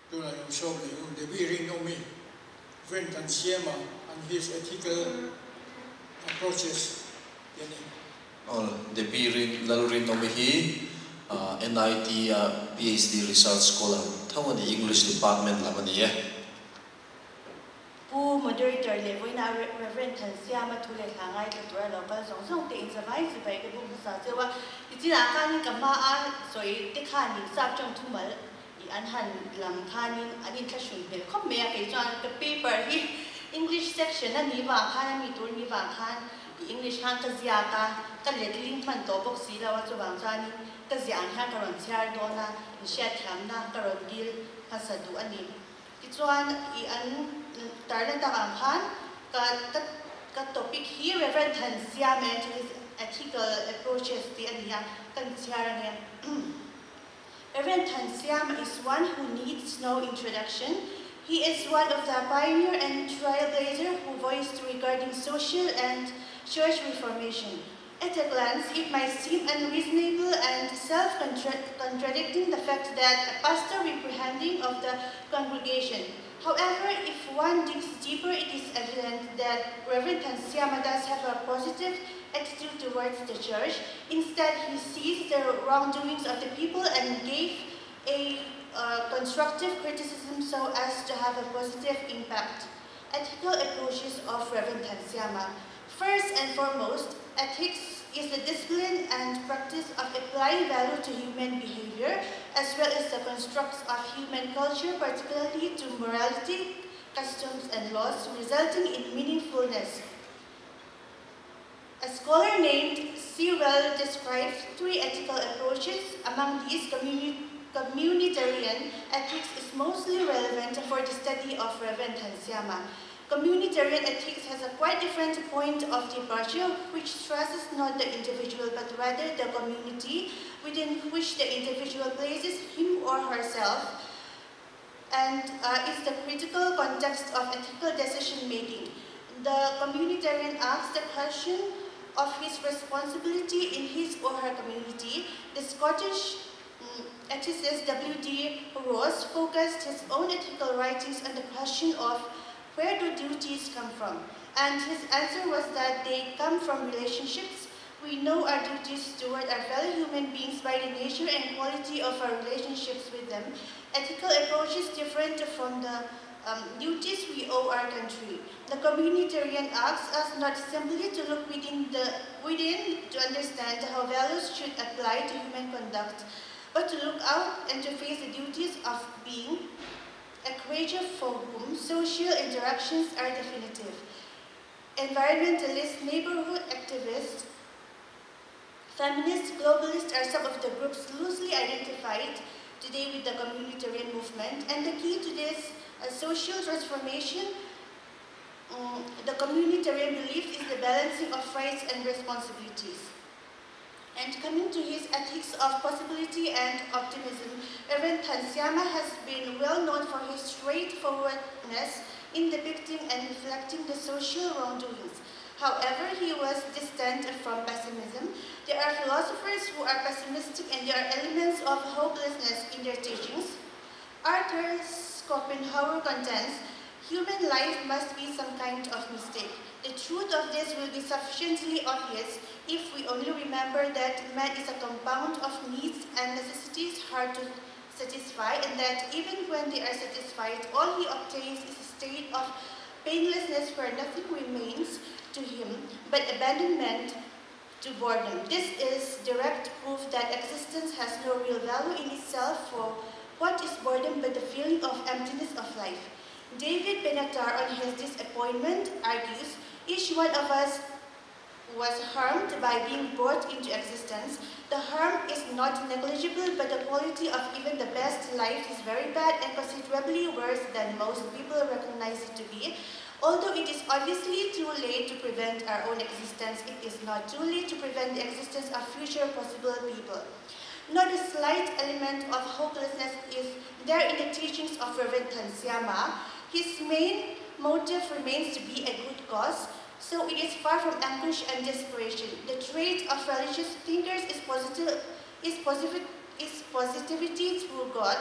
Tunah in sawm leh un Debbie Rinawmi, Ven Thansiama and his ethical approaches tih a ni. Aw, Debbie Rin Lalrinawmi hi NIT a PhD research scholar tho a ni, English department lam a ni e. Pu Moderator leh vawiina Rev. Thansiama thu leh hla ngaithla tura lo kal zawng zawng te in zavai chibai ka buk hmasa cheu a, tichinah khanin ka hma a sawi te khanin sap tawng thumal i an han lam khanin an inthlahrun hmel khawp mai a, kei chuan ka paper hi English section a ni vang khan a mi tur ni vang khan i English khan ka ziak a, ka letling hman tawh bawk si lo a, chuvang chuanin ka ziah ang hian ka rawn chhiar dawn a, inhriatthiamna ka rawn dil hmasa duh a ni. Tichuan i an tarlan tak ang khan ka ka ka topic hi Rev. Thansiam and his ethical approaches tih a ni a, kan chhiar a nia. Rev. Thansiam is one who needs no introduction. He is one of the pioneer and trailblazer who voiced regarding social and church reformation. At a glance, it might seem unreasonable and self-contradicting the fact that a pastor reprehending of the congregation. However, if one digs deeper, it is evident that Reverend Thansiama does have a positive attitude towards the church. Instead, he sees the wrongdoings of the people and gave a constructive criticism so as to have a positive impact. Ethical approaches of Reverend Thansiama. First and foremost, ethics is the discipline and practice of applying value to human behavior as well as the constructs of human culture, particularly to morality, customs, and laws, resulting in meaningfulness. A scholar named Sewell describes three ethical approaches. Among these, communitarian ethics is mostly relevant for the study of Reverend Thansiama. Communitarian ethics has a quite different point of departure, which stresses not the individual but rather the community within which the individual places him or herself, and is the critical context of ethical decision-making. The communitarian asks the question of his responsibility in his or her community. The Scottish ethicist W.D. Ross focused his own ethical writings on the question of where do duties come from? And his answer was that they come from relationships. We know our duties toward our fellow human beings by the nature and quality of our relationships with them. Ethical approach is different from the duties we owe our country. The communitarian asks us not simply to look within to understand how values should apply to human conduct, but to look out and to face the duties of being a creature for whom social interactions are definitive. Environmentalists, neighborhood activists, feminists, globalists are some of the groups loosely identified today with the communitarian movement. And the key to this social transformation, the communitarian belief is the balancing of rights and responsibilities. And coming to his ethics of possibility and optimism, Reverend Thansiama has been well known for his straightforwardness in depicting and reflecting the social wrongdoings. However, he was distant from pessimism. There are philosophers who are pessimistic and there are elements of hopelessness in their teachings. Arthur Schopenhauer contends, human life must be some kind of mistake. The truth of this will be sufficiently obvious if we only remember that man is a compound of needs and necessities hard to satisfy, and that even when they are satisfied, all he obtains is a state of painlessness where nothing remains to him but abandonment to boredom. This is direct proof that existence has no real value in itself, for what is boredom but the feeling of emptiness of life? David Benatar, on his disappointment, argues, each one of us was harmed by being brought into existence. The harm is not negligible, but the quality of even the best life is very bad and considerably worse than most people recognize it to be. Although it is obviously too late to prevent our own existence, it is not too late to prevent the existence of future possible people. Not a slight element of hopelessness is there in the teachings of Reverend Thansiama. His main motive remains to be a good cause, so it is far from anguish and desperation. The trait of religious thinkers is positivity through God.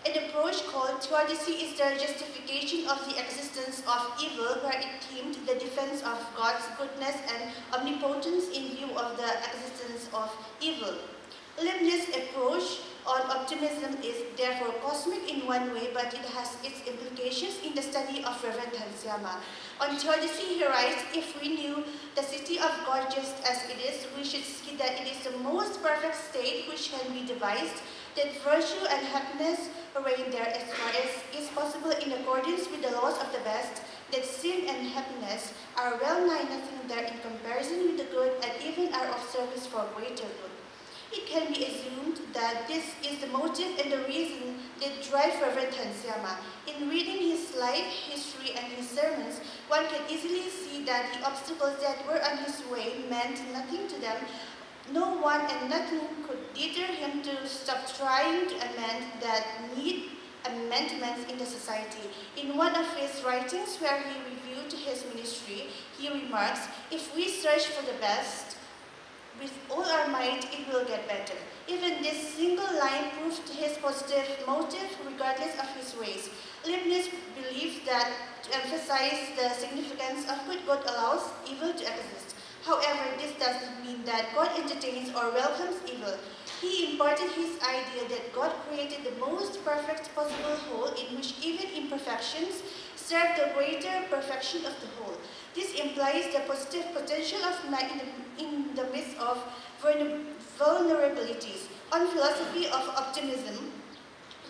An approach called theodicy is the justification of the existence of evil, where it themed the defense of God's goodness and omnipotence in view of the existence of evil. Leibniz's approach on optimism is therefore cosmic in one way, but it has its implications in the study of Reverend Thansiama. On theodicy, he writes, if we knew the city of God just as it is, we should see that it is the most perfect state which can be devised, that virtue and happiness reign there as far as is possible in accordance with the laws of the best, that sin and happiness are well nigh nothing there in comparison with the good, and even are of service for greater good. It can be assumed that this is the motive and the reason that drive Reverend Thansiama. In reading his life, history, and his sermons, one can easily see that the obstacles that were on his way meant nothing to them. No one and nothing could deter him to stop trying to amend that need amendments in the society. In one of his writings where he reviewed his ministry, he remarks, if we search for the best with all our might, it will get better. Even this single line proved his positive motive regardless of his ways. Leibniz believed that to emphasize the significance of good, God allows evil to exist. However, this doesn't mean that God entertains or welcomes evil. He imparted his idea that God created the most perfect possible whole in which even imperfections serve the greater perfection of the whole. This implies the positive potential of man in the midst of vulnerabilities. On philosophy of optimism,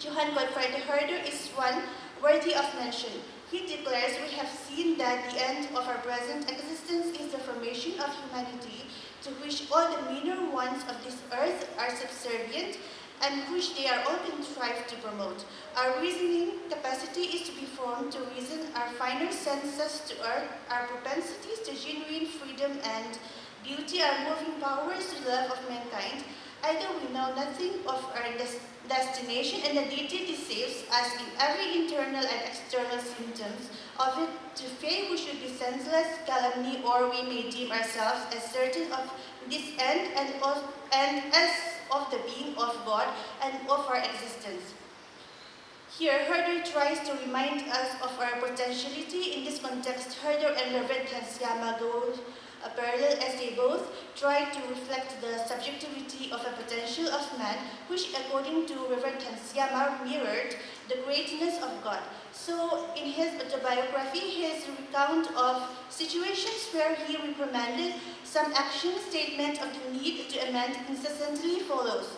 Johann Gottfried Herder is one worthy of mention. He declares, we have seen that the end of our present existence is the formation of humanity, to which all the meaner ones of this earth are subservient, and which they are all contrived to promote. Our reasoning capacity is to be formed to reason, our finer senses to earth, our propensities to genuine freedom and beauty, our moving powers to the love of mankind. Either we know nothing of our destination and the deity deceives us in every internal and external symptoms of it to fame which should be senseless calumny, or we may deem ourselves as certain of this end and as of the being of God and of our existence. Here, Herder tries to remind us of our potentiality. In this context, Herder and Reverend Thansiama go parallel as they both try to reflect the subjectivity of a potential of man, which according to Reverend Thansiama mirrored the greatness of God. So in his autobiography, his recount of situations where he reprimanded some action statement of the need to amend incessantly follows.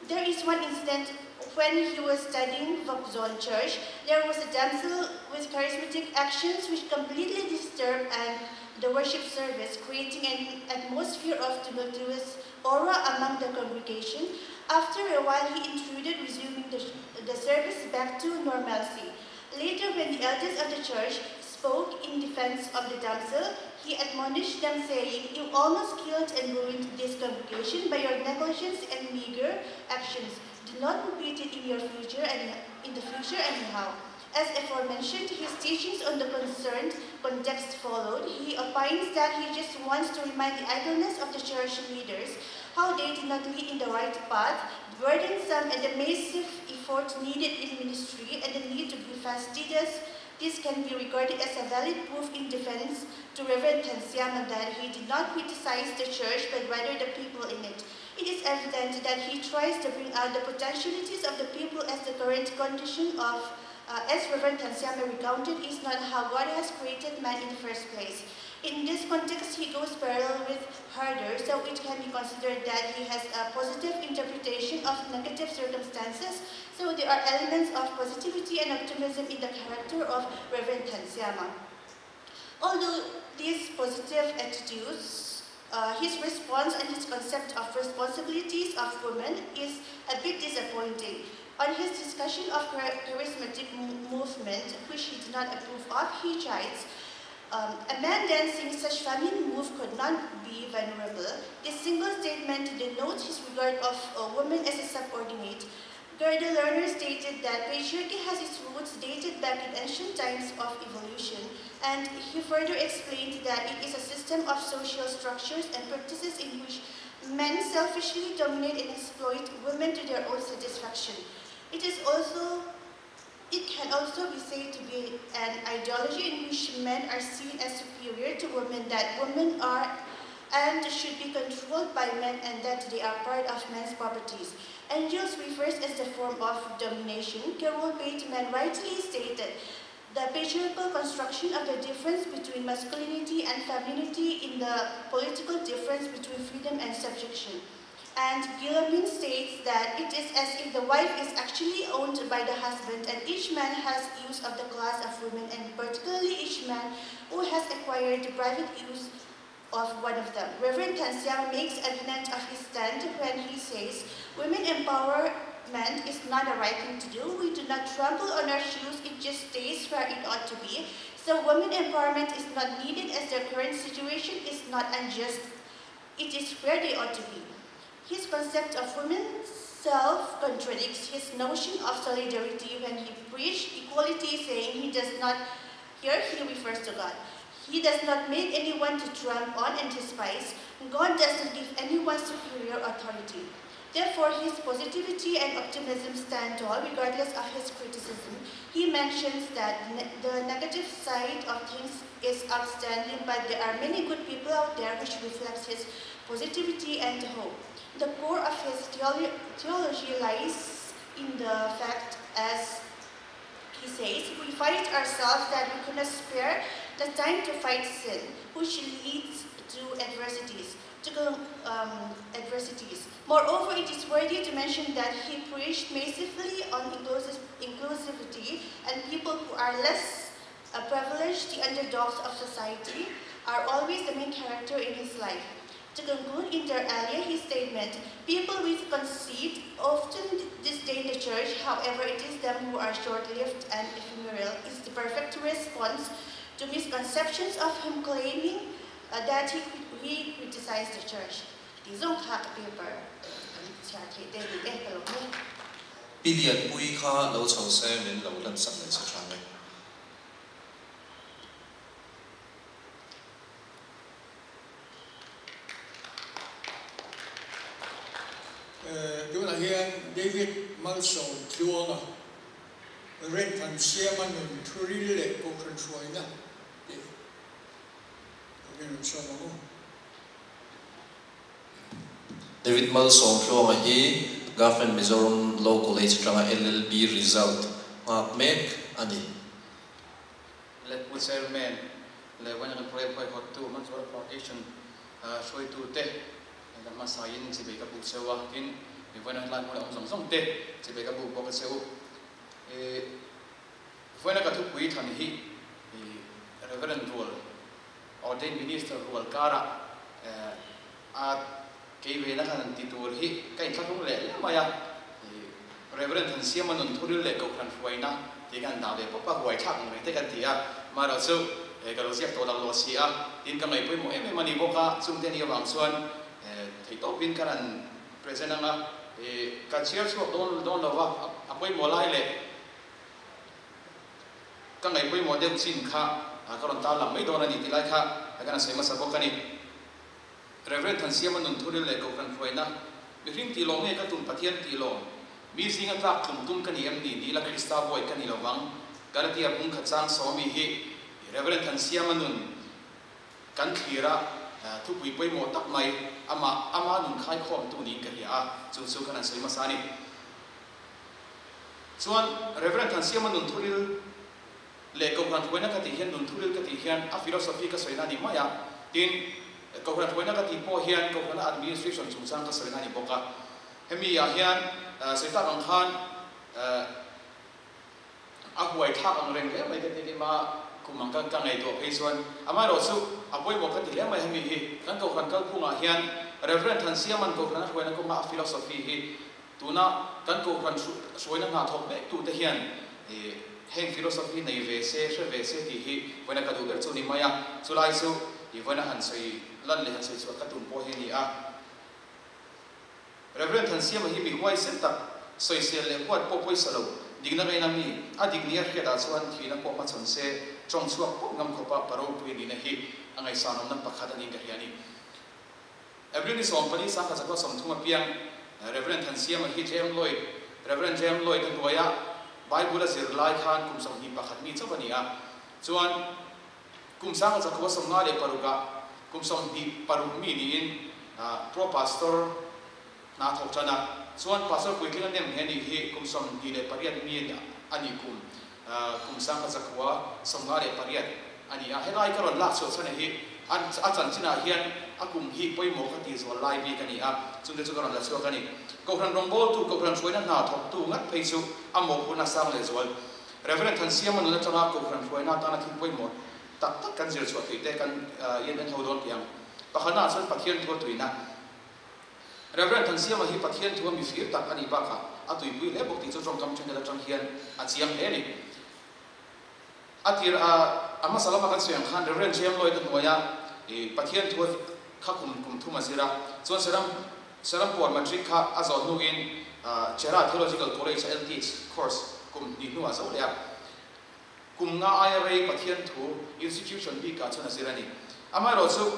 There is one incident when he was studying Vauxhall Church. There was a damsel with charismatic actions which completely disturbed and the worship service, creating an atmosphere of tumultuous aura among the congregation. After a while, he intruded, resuming the service back to normalcy. Later, when the elders of the church spoke in defense of the damsel, he admonished them, saying, "You almost killed and ruined this congregation by your negligence and meager actions. Do not repeat it in your future and in the future anyhow." As aforementioned, his teachings on the concerned context followed. He opines that he just wants to remind the idleness of the church leaders how they did not lead in the right path, the burdensome and the massive effort needed in ministry, and the need to be fastidious. This can be regarded as a valid proof in defense to Reverend Thansiama that he did not criticize the church, but rather the people in it. It is evident that he tries to bring out the potentialities of the people as the current condition of, as Reverend Thansiama recounted, is not how God has created man in the first place. In this context, he goes parallel with Herder, so it can be considered that he has a positive interpretation of negative circumstances, so there are elements of positivity and optimism in the character of Reverend Thansiama. Although these positive attitudes, his response and his concept of responsibilities of women is a bit disappointing. On his discussion of charismatic movement, which he did not approve of, he chides, a man dancing such feminine move could not be venerable. This single statement denotes his regard of a woman as a subordinate. Gerda Lerner stated that patriarchy has its roots dated back in ancient times of evolution, and he further explained that it is a system of social structures and practices in which men selfishly dominate and exploit women to their own satisfaction. It is also it can also be said to be an ideology in which men are seen as superior to women, that women are and should be controlled by men and that they are part of men's properties. Angels refers as the form of domination. Carol Bateman rightly stated, the patriarchal construction of the difference between masculinity and femininity in the political difference between freedom and subjection. And Guillemin states that it is as if the wife is actually owned by the husband and each man has use of the class of women and particularly each man who has acquired the private use of one of them. Reverend Tansiang makes evident of his stand when he says, women empowerment is not a right thing to do. We do not trample on our shoes, it just stays where it ought to be. So women empowerment is not needed as their current situation is not unjust. It is where they ought to be. His concept of women's self contradicts his notion of solidarity when he preached equality, saying he does not, here he refers to God. He does not make anyone to tramp on and despise. God doesn't give anyone superior authority. Therefore, his positivity and optimism stand tall regardless of his criticism. He mentions that ne the negative side of things is outstanding, but there are many good people out there which reflects his positivity and hope. The core of his theology lies in the fact, as he says, we fight ourselves that we cannot spare the time to fight sin, which leads to adversities. To, adversities. Moreover, it is worthy to mention that he preached massively on inclusivity and people who are less privileged, the underdogs of society, are always the main character in his life. To conclude inter alia his statement, people with conceit often disdain the church, however, it is them who are short-lived and ephemeral is the perfect response to misconceptions of him claiming that he, he criticized the church. Paper Pilian pui kha lo chho se min lo lan sak le sa thang e. Tunah hian David Malsawmtluanga Renthan siama nun thuril leh Kohhran hruaina tih kan rawn sawm ang u. David Malsawmtluanga hi Government Mizoram Law College atanga LLB result nghak mek a ni. Lehpu Chairman leh Vawnyang Prayer huaihawttu Manzuala Foundation hruaitute Kan hmasain chibei ka buk cheu a, tin mi vawiina tlai hmuna awm zawng zawng te chibei ka buk bawk a cheu. Vawiina ka thupui than hi Reverend rual, Ordained Minister rual karah a kei vena khan an ti tur hi ka inthlahrung leh leh mai a. Reverend Thansiama nun thuril leh Kohhran hruaina tih khan dah ve pawp a, huai thlak ang reng te kan ti a, amaherawhchu ka lo ziak tawh lo lo si a, tin ka ngaih pawimawh em em a ni bawk a, chungte ni avang chuan theih tawpin ka rawn present ang a, ka chhiar chhuak dawn dawn lo va, a pawimawh lai leh ka ngaih pawimawh deuh chin kha ka rawn tarlang mai dawn a ni tih lai kha ka rawn sawi hmasa bawk a ni. Rev. Thansiama nun thuril leh Kohhran hruaina, Mihring tih lawm nge ka tum Pathian tih lawm? Mi zinga tlak tlum tum ka ni em ni? Ni la Krista bawi ka ni lo vang. Galatia bung khat chang sawmi hi Rev. Thansiama nun kan thlir a, thupui pawimawh tak mai amah ama nun khaikhawmtu niin ka hria a, chu chu kan han sawi hmasa a ni. Chuan Rev. Thansiama nun thuril leh Kohhran hruaina ka tih hian nun thuril ka tih hian a philosophy ka sawina a ni mai a, tin, Kohhran hruaina ka tih pawh hian Kohhrana administration chungchang ka sawina a ni bawk a. Hemi ah hian sawi tak ang khan a huai thlak ang reng hle mai ka ti lim a, kum ang ka ka ngaihtuah phei chuan amaherawh chu a pawimawh ka ti hle mai hemi hi kan Kohhran kalphungah hian Rev. Thansiaman Kohhrana hruaina kawnga a philosophy hi Tuna kan Kohhran hruaina hna thawk mek tute hian heng philosophy nei ve se, hre ve se tih hi vawiina ka duh ber chu ni mai a. Chulai chu i vawiina han sawi lan leh han sawi chhuah ka tum pawh hi a ni a. Rev. Thansiama hi mi huaisen tak, sawisel leh huat pawh pawisa lo, dikna ngaina mi, a dik nia hriatah chuan thihna pawh hmachhawn se, tawng chhuak pawp ngam khawpa pa ropui nihna hi a ngaihsanawmna pakhat a niin ka hria a ni. April ni 14 sangkhat zakua 30 apiang Rev. Thansiama hi Tlem Lloyd, Rev. James Lloyd a hnuaia Bible a zir lai khan kum 21 mi chauh a ni a, chuan kum 1956 ah kum 26 mi niin Pro Pastor hna thawk tan a, chuan Pastor puitling a nem he nih hi kum 28 mi a nih kum kum 1958 a ni a. Helai ka rawn lak chhuah chhan hi a chanchinah hian a kum hi pawimawh ka tih zual lai bik a ni a, chungte chu ka rawn la chhuak a ni. Kohhran rawngbawltu, Kohhran hruaina hna thawktu ngat phei chu a mawhphurhna sang lehzual. Rev. Thansiama nun atanga Kohhran hruaina atana thil pawimawh tak tak kan zir chhuah theih te kan en en ho dawn tih ang. Pakhatnaah chuan Pathian thu a tuina. Rev. Thansiama hi Pathian thu a mifir tak a nih bakah a tuipui hle bawk tih chu tawngkam thenkhat atang hian a chiang hle a ni. A tir a a hmasa lama kan sawi ang khan Rev. James Lloyd a hnuaia Pathian thu kha kum kum thum a zir a, chuan Seram Serampore Matric kha a zawh hnuin Chera Theological College a LTH course kum hnih hnuah a zo leh a. Kum nga aia rei Pathian thu institution bikah chuan a zir a ni. Amaherawhchu,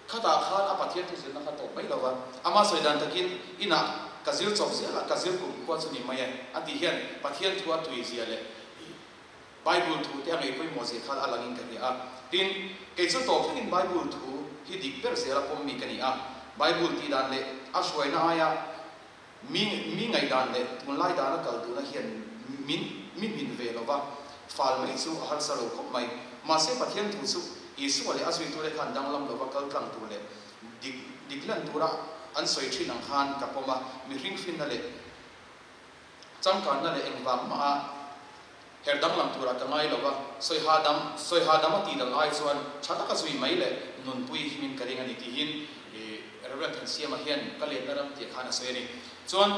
khatah khan a Pathian thu zirna kha tawp mai lo va, ama sawi dan takin inah ka zir chawp zel a, ka zir kum khua chu ni mai e a tih hian Pathian thu a tui zia leh Bible thu te a ngei pawimawh zia khan a langin ka hria a. Tin, kei chu tawp thlengin Bible thu hi dik ber zel a pawmmi ka ni a. Bible tih dan leh a hruaina aia Mi mi ngaihdan leh tunlai dana kal duhna hian min mi hmin ve lo va, fal mai chu a harsa lo khawp mai. Mahse Pathian thu chu Isua leh a zuitute khan danglam lova kal tlang tur leh dik dik lan tura an sawi thin ang khan ka pawm a, mihring hrinna leh changkanna leh engvang maha her danglam turah ka ngai lo va, sawi hahdam sawi hahdam a tih dal ai chuan tha taka zui mai leh nunpui himin ka ring a ni tihin Rev. Thansiama hian ka letna ram tih khan a sawi a ni. Chuan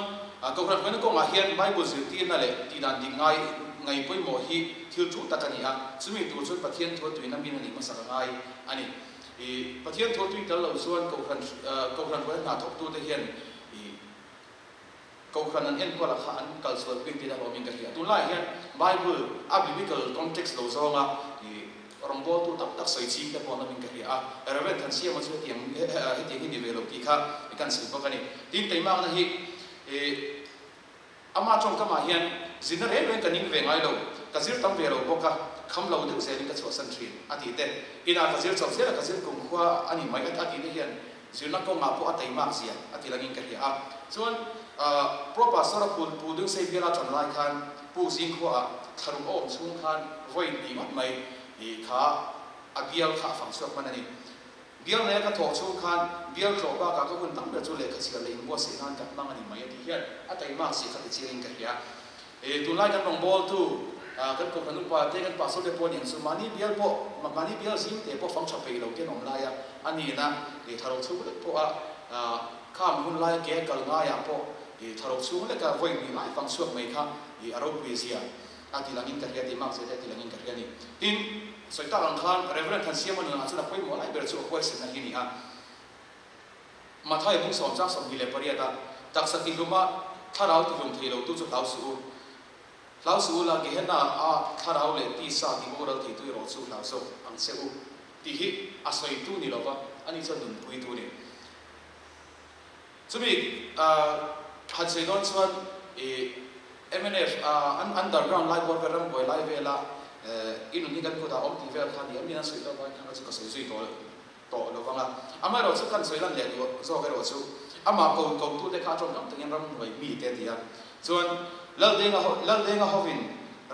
Kohhran hruaina kawngah hian Bible zirtirna leh tihdan dik ngai ngai pawimawh hi thil thu tak a ni a, chumi tur chuan Pathian thu a tuina min a nih hmasak a ngai a ni. Pathian thu a tui tel lo chuan Kohhran Kohhran hruaina hna thawktute hian Kohhran an enkawl a kha an kal sual pui tir a hlawmin ka hria. Tunlaiah hian Bible a biblical context lo zawnga rawngbawltu tam tak sawi ching te pawh an awmin ka hria a. Rev. Thansiama chu hetiang hetiang hi ni ve lo tih kha kan sawi bawk a ni. Tin, teimakna hi ama tawngkamah hian zirna reng reng ka ning ve ngai lo, ka zir tam ve lo bawk a, kham lo deuh zelin ka chhuahsan thin a tih te, inah ka zir chawp zel a, ka zir kumkhua a ni mai a tih te hian Zirna kawngah pawh a teimak zia a ti langin ka hria a. Chuan Pro Pastor a phul Pu Dungsei biala tan lai khan Pu Zingkhuaah thlaruk a awm chhung khan vawi hnih ngawt mai kha a bial kha a fang chhuak hman a ni. Bial neia ka thawh chhung khan bial tlawh bakah ka hun tam ber chu lehkha chhiar leh inbuatsaih nan ka hmang a ni mai a tih hian a teimak zia kha ti chiangin ka hria. Tunlai kan rawngbawltu, kan kohhran upa te, kan pastor te pawh nen chu mahni bial pawh, mahni bial zing te pawh fang tha peih lo te an awm lai a, a nihna thlarau chhung lek pawh a kham hun lai ke kal ngaiah pawh thlarau chhung leka vawi hnih lai fang chhuak mai kha a ropui zia a ti langin ka hria tih mak zia te a ti langin ka hria a ni. Tin, sawi tak ang khan Rev. Thansiama nunah chuan a pawimawh lai ber chu a huaisenna hi a ni a. Mathai bung sawm chang 28 a, Taksa tihluma thlarau tihlum thei lotu chu hlau suh u. Hlau suh u la, Gehenna a thlarau leh tisa tiboral theitu erawh chu hlau zawk ang che u tih hi a sawitu ni lova, ani chuan nunpuitu a ni. Chumi han sawi dawn chuan mnf underground lai bawr vel rambuai lai vela i nun hi kan kutah awm tih vel kha ni a, mi an sawi tawk avangin khan ka chu ka sawi zui tawh. tawh lo vang a. Amaherawh chu kan sawi lan leh duh zawk erawh chu amah ko kotute kha a tawngkam takin ram hnuai mi te a ti a. Chuan Laldenga ho Laldenga hovin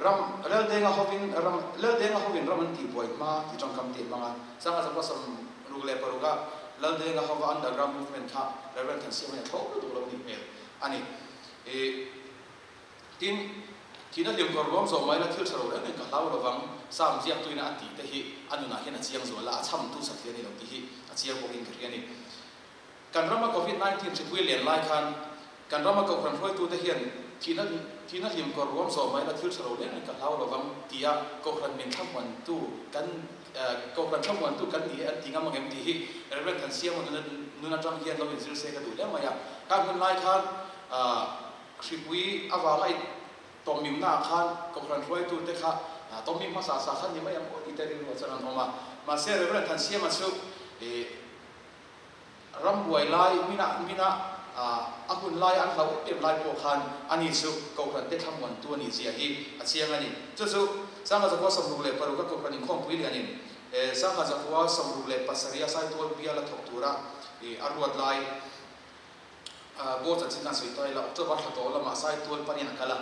ram Laldenga hovin ram Laldenga hovin ram an tihbuai hma ti tawngkam te hmang a. Sangha zakua 66 a Laldenga hova underground movement kha Rev. Thansiamani a thlawp lutuk lo nih hmel a ni. Ih. Tin, thihna hlim kawr ruam zawh mai la thil tha lo reng reng ka hlau lovang, Sam ziaktuina a tih te hi a nunah hian a chiang zual a, a chhamtu satliah a ni lo tih hi a chiang bawkin ka hria a ni. Kan rama Covid 19 hripui len lai khan kan rama kohhran hruaitute hian thihna thihna hlim kawr ruam zawh mai la thil tha lo reng reng ka hlau lovang tia kohhran min thlamuantu kan kohhran thlamuantu kan ni e an ti ngam ang em tih hi Rev. Thansiama nuna nun atang hian lo inzir se ka duh hle mai a. Kha hun lai khan Hripui avanga i tawmimna ah khan Kohhran hruaitute kha tawmim hmasa sa khan ni mai ang aw tih te rilru ah chuan an awm a. Mahse Reverend Thansiama chu rambuai lai mina mina A hun lai an hlauh em em lai pawh khan ani chu Kohhran te thlamuantu a nih zia hi a chiang a ni. Chu chu Sangha Zakhua 66 a Kohhran inkhawmpui lianin Sangha Zakhua 67 a Saitual bial a thawk tura a ruat lai Board chanchin khan sawi ta ila October thla tawh lamah Saitual panin a kal a.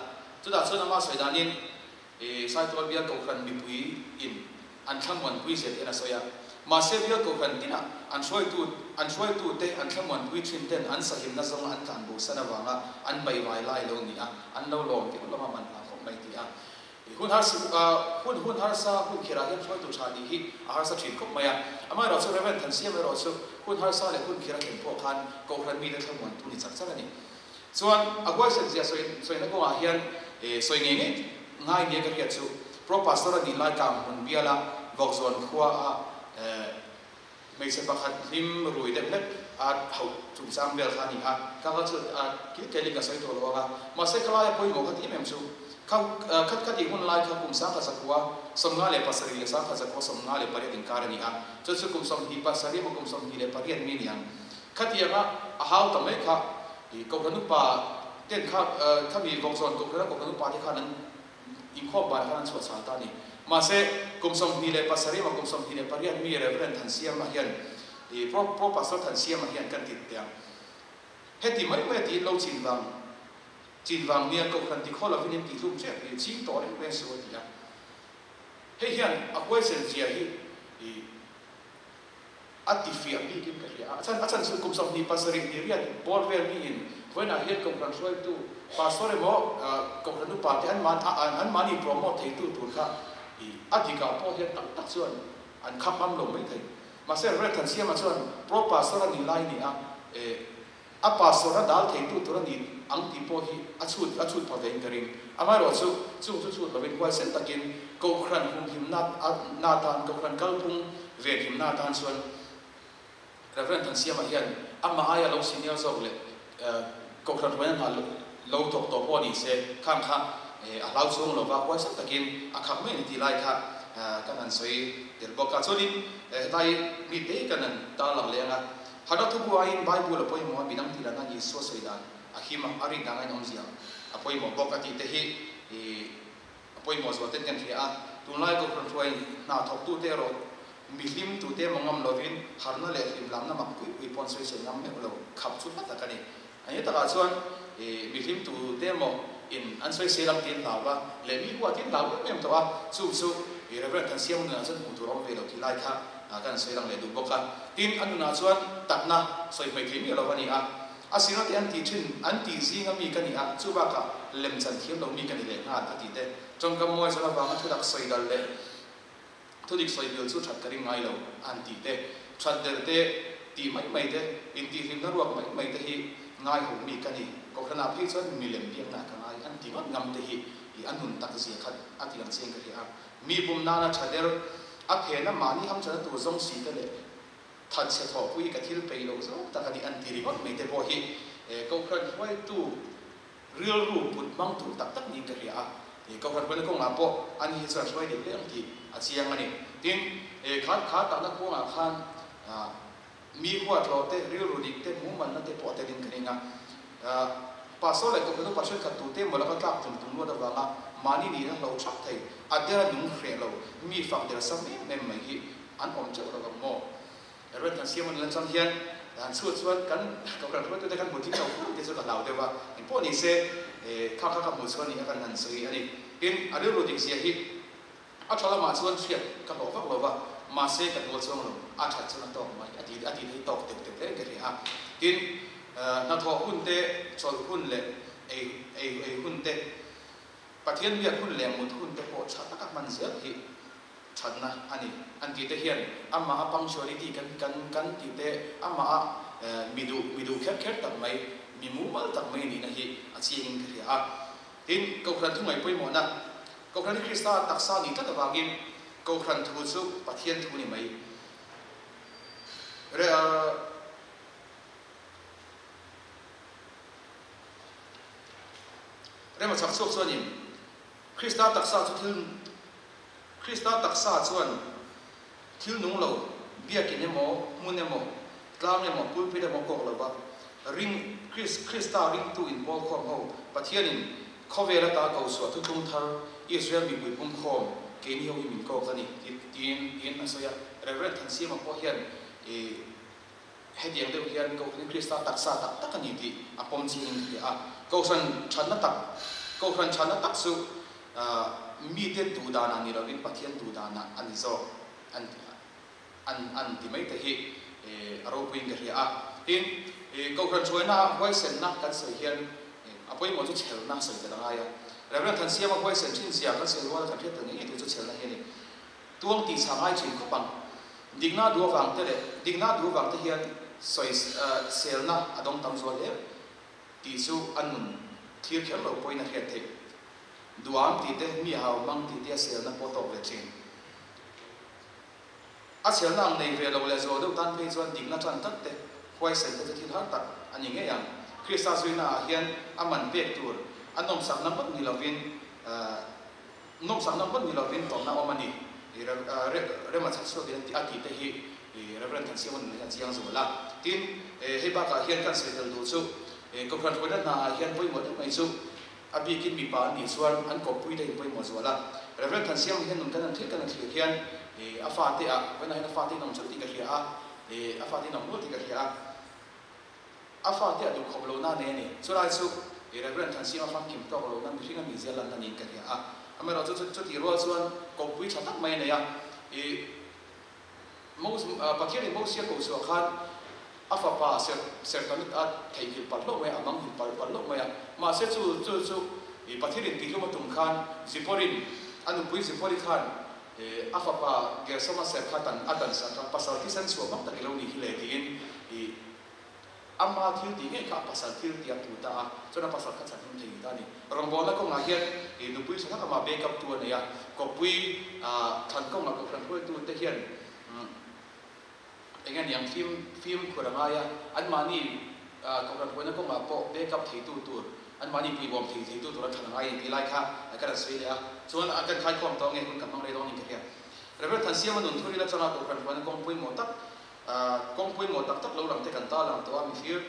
Chutah chuan ama sawi danin Saitual bial Kohhran mipui in an thlamuanpui zia te hian a sawi a. Mahse bial Kohhran tinah an hruaitu an hruaitute an thlamuanpui thin ten an sahimna zawnga an tlan bo san avanga an baihvai lai lo ni a, an lo lawm viau lama man hla khawp mai ti a. Hun harsa hun hun harsa hun khirah hian hruaitu tha nih hi a harsa thin khawp mai a. Amaherawhchu Rev. Thansiam erawh chu hun harsa leh hun khir a thlen pawh khan Kohhran mite thlamuantu ni chak chak a ni. Chuan a huaisen zia sawi sawina kawngah hian sawi ngei ngei ngai nia ka hriat chu Pro Pastor a nih lai kang hmun biala Vawkzawn khua a hmeichhe pakhat hlim rui deuh hlek a hauh chungchang vel kha a ni a, ka kal chu kil kelin ka sawi tawh lo ang a, mahse ka laia pawimawh kha ti em em chu kha khat kha tih hun lai kha kum 57 leh 1958 inkar a ni a, chu chu kum 27 emaw kum 28 mi ni ang. Khatianga a hau ta mai kha i Kohhran upa ten kha khami vawkzawn Kohhrana Kohhran upa te khan an inkhawm ban khan an chhuah chhal ta a ni. Mahse, kum 27 emaw kum 28 mi Reverend Thansiama hian i Pro Pro Pastor Thansiama hian kan ti teh ang. Heti mai mai a tiin lo chin vang chin vang nia Kohhran tikhaw lovin in tihhlum ṭep hi ching tawh reng reng suh a ti a. Hei hian a huaisen zia hi i A ti fiah bikin ka hria a, a chhan a chhan chu kum 27 ni riat bawr vel miin vawiinah hian Kohhran hruaitu Pastor emaw Kohhran upa te an an mahni promote theitu tur kha i a dikah pawh hian tam tak chuan an khap ngam lo mai thei. Mahse Rev Thansiama chuan Pro Pastor a nih lai ni a A pastor a dal theitu tur a ni ang tih pawh hi a chhut a chhut pha vein ka ring. Amaherawhchu, chung chu chhut lovin huaisen takin Kohhran humhimna na atan, Kohhran kalphung venhimna atan chuan Rev. Thansiama hian amah aia lo senior zawk leh Kohhran hruaina hna lo thawk tawh pawh ni se khang kha a hlau chhung lova huaisen takin a khak mai a ni tih lai kha kan han sawi tel bawk a. Chuanin hetlai mite kan han tarlang leh ang a. Hara thu buaiin Bible a pawimawh a, midang tih lana Isua sawi dan a him a, a rin dan a inawmzia a pawimawh bawk a tih te hi a pawimawh zual ten kan hria a. Tunlai Kohhran hruai hna thawktute erawh mi hlim tute emaw ngam lovin harna leh hlim lamna mak pui pui pawh an sawi sawi ngam meuh lo khap chu hla tak a ni. A ni takah chuan mi hlim tute emaw in an sawi sawi lam tin hlau va leh mi huat in hlau em em tawh a, chu chu Reverend Thansiama nunah chuan hmuh tur a awm ve lo tih lai kha Kan sawi lang leh duh bawk a. Tin, a nunah chuan takna sawi hmei thei miah lo a ni a. A sirna te an tih thin, an tih zinga mi ka ni a, chu bakah lem chan thiam lo mi ka ni leh nghal a tih te. Tawngkam mawi zawn avanga thudak sawi dal leh thudik sawi bil chu that ka ring ngai lo an tih te. That der te tih mai mai te, intihhlimna ruak mai mai te hi ngaiho mi ka ni. Kohhranah phei chuan milem biakna ka ngai an ti ngawt ngam te hi a nun tak zia khat a ti lang chiang ka hria a. Mi pum nana tha der, a phena mahni hamchana tur zawng si te leh thatchhe thawhpui hi ka thil peih loh zawk tak a ni an ti ringawt mai te pawh hi Kohhran hruaitu rilru put hmang tur tak tak niin ka hria a. Kohhran hruaina kawngah pawh ani hi chuan hruai dik hle ang tih a chiang a ni. Tin, kha kha tahna kawngah khan mi huathlawh te, rilru dik te, mumalna te pawh a telin ka ring a. Pastor leh Kohhran upa thenkhat tute emaw laka tlak tum tum luat avanga mahni nihna hlo thap thei, a dera nung hreh lo, mi fak der sam em em mai hi an awm teuh lo ang maw? Reverend Thansiama nula chang hian han chhut chuan kan Kohhran hruaitute kan hmu thing lo fur te chu ka hlau deuh a, engpawh ni se kha kha ka hmuh chuan nih a kan han sawi a ni. Tin, a rilru dik zia hi A tha lamah chuan hriat ka hlawh vak lo va, mahse ka dual chuang lo, a that chuan a tawk mai, a ti a ti thei tawk teuh teuh hle ka hria a. Tin, hnathawh hun te, chawlh hun leh ei ei ei hun te, Pathian biak hun leh mut hun te pawh tha taka hman zel hi thatna a ni. An tih te hian amah a punctuality kan kan kan tih te, amah a mi duh mi duh kher kher tak mai, mi mumal tak mai nihna hi a chiangin ka hria a. Tin, Kohhran thu ngaih pawimawhna Kohhran hi Krista taksa nih tlat avangin Kohhran thu chu Pathian thu ni mai. Re Rema chak chhuak chuanin Krista taksa chu thil Krista taksa chuan thil nung lo, biakin emaw, hmun emaw, tlang emaw, pulpit emaw kawk lova. Ring Krista ringtu inpawlkhawm ho Pathianin khawvel ata ko chhuah thuthlung thar Israel mipui pumkhawm keini ho hi min kawk a ni tiin tiin a sawi a. Rev. Thansiama pawh hian hetiang deuh hian Kohhran Krista taksa tak tak a ni tih a pawm chingin ka hria a. Kohhran thatna tak Kohhran thatna tak chu mite duh danah ni lovin Pathian duh danah a ni zawk an an an ti mai te hi a ropuiin ka hria a. Tin, Kohhran hruaina huaisenna kan sawi hian a pawimawh chu chhelna sawi tel a ngai a. Reverend Thansiama huaisen thin zia kan sawi ruala kan hriat tel ngei ngei tur chu chhelna hi a ni. Tuang tih chhah ngai thin khawp ang. Dikna duh avang te leh dikna duh avang te hian sawi selna a dawng tam zual hle tih chu a nun thlir kher lo pawhin a hriat theih. Duham tih te, mi hau hmang tih te a selna pawh tawk ve thin. A chhelna ang nei ve lo leh zual deuh tan phei chuan dikna tan tlat te, huaisen te chu thil har tak a ni ngei ang. Krista zuina ah hian a man pek tur a nawmsakna ngawt ni lovin nawmsakna ngawt ni lovin tawrhna awm a ni. Rema chhak chhuakin a ti a tih te hi Reverend Thansiama nun hian a chiang zual a. Tin, hei bakah hian kan sawi tel duh chu Kohhran hruaina hna ah hian pawimawh deuh mai chu A bikin mipa an nih chuan an kawppui te in pawimawh zual a. Reverend Thansiama hian nun kan han thlir kan han thlir hian a fate ah, vawiinah hian a fate in awm chauh tih ka hria a, a fate in awm nual tih ka hria a, a fate a duhkhawp lohna a nei a ni. Chulai chu Reverend Thansiama famkim tawk lohna mihring a mizia lanna niin ka hria a. Amaherawhchu chu chutih rual chuan kawppui tha tak mai a nei a, Pathianin Mosia ko chhuah khan a fapa Sertanit a theihnghilh palh hlauh mai a, a manghilh palh palh hlauh mai a. Mahse chu chu chu Pathianin tihlum a tum khan Ziporin, a nupui Zipori khan a fapa Gersoma ser kha a tan sak a, pasal thisen chhuah hmang tak i lo nih hi le tiin Ama thil tih ngei kha a pasal thil tih a hmu ta a, chuan a pasal kha chhan him thei ta a ni. Rawngbawlna kawngah hian ih nupui tha tak amah backup tu a nei a, kawppui thlan kawngah kohhran hruaitu te hian eng nge niang fim fimkhur a ngai a, anmahni kohhran hruaina kawngah pawh backup theitu tur, anmahni puibawm thei theitu tur a thlan a ngai a ni tih lai kha ka rawn sawi leh a, chuan kan khaikhawm tawh nge hun kan hmang rei dawn in ka hria. Rev. Thansiama nun thuril atanga kohhran hruaina kawng pawimawh tak Kawng pawimawh tak tak lo lang te kan ta lang tawh a, mifir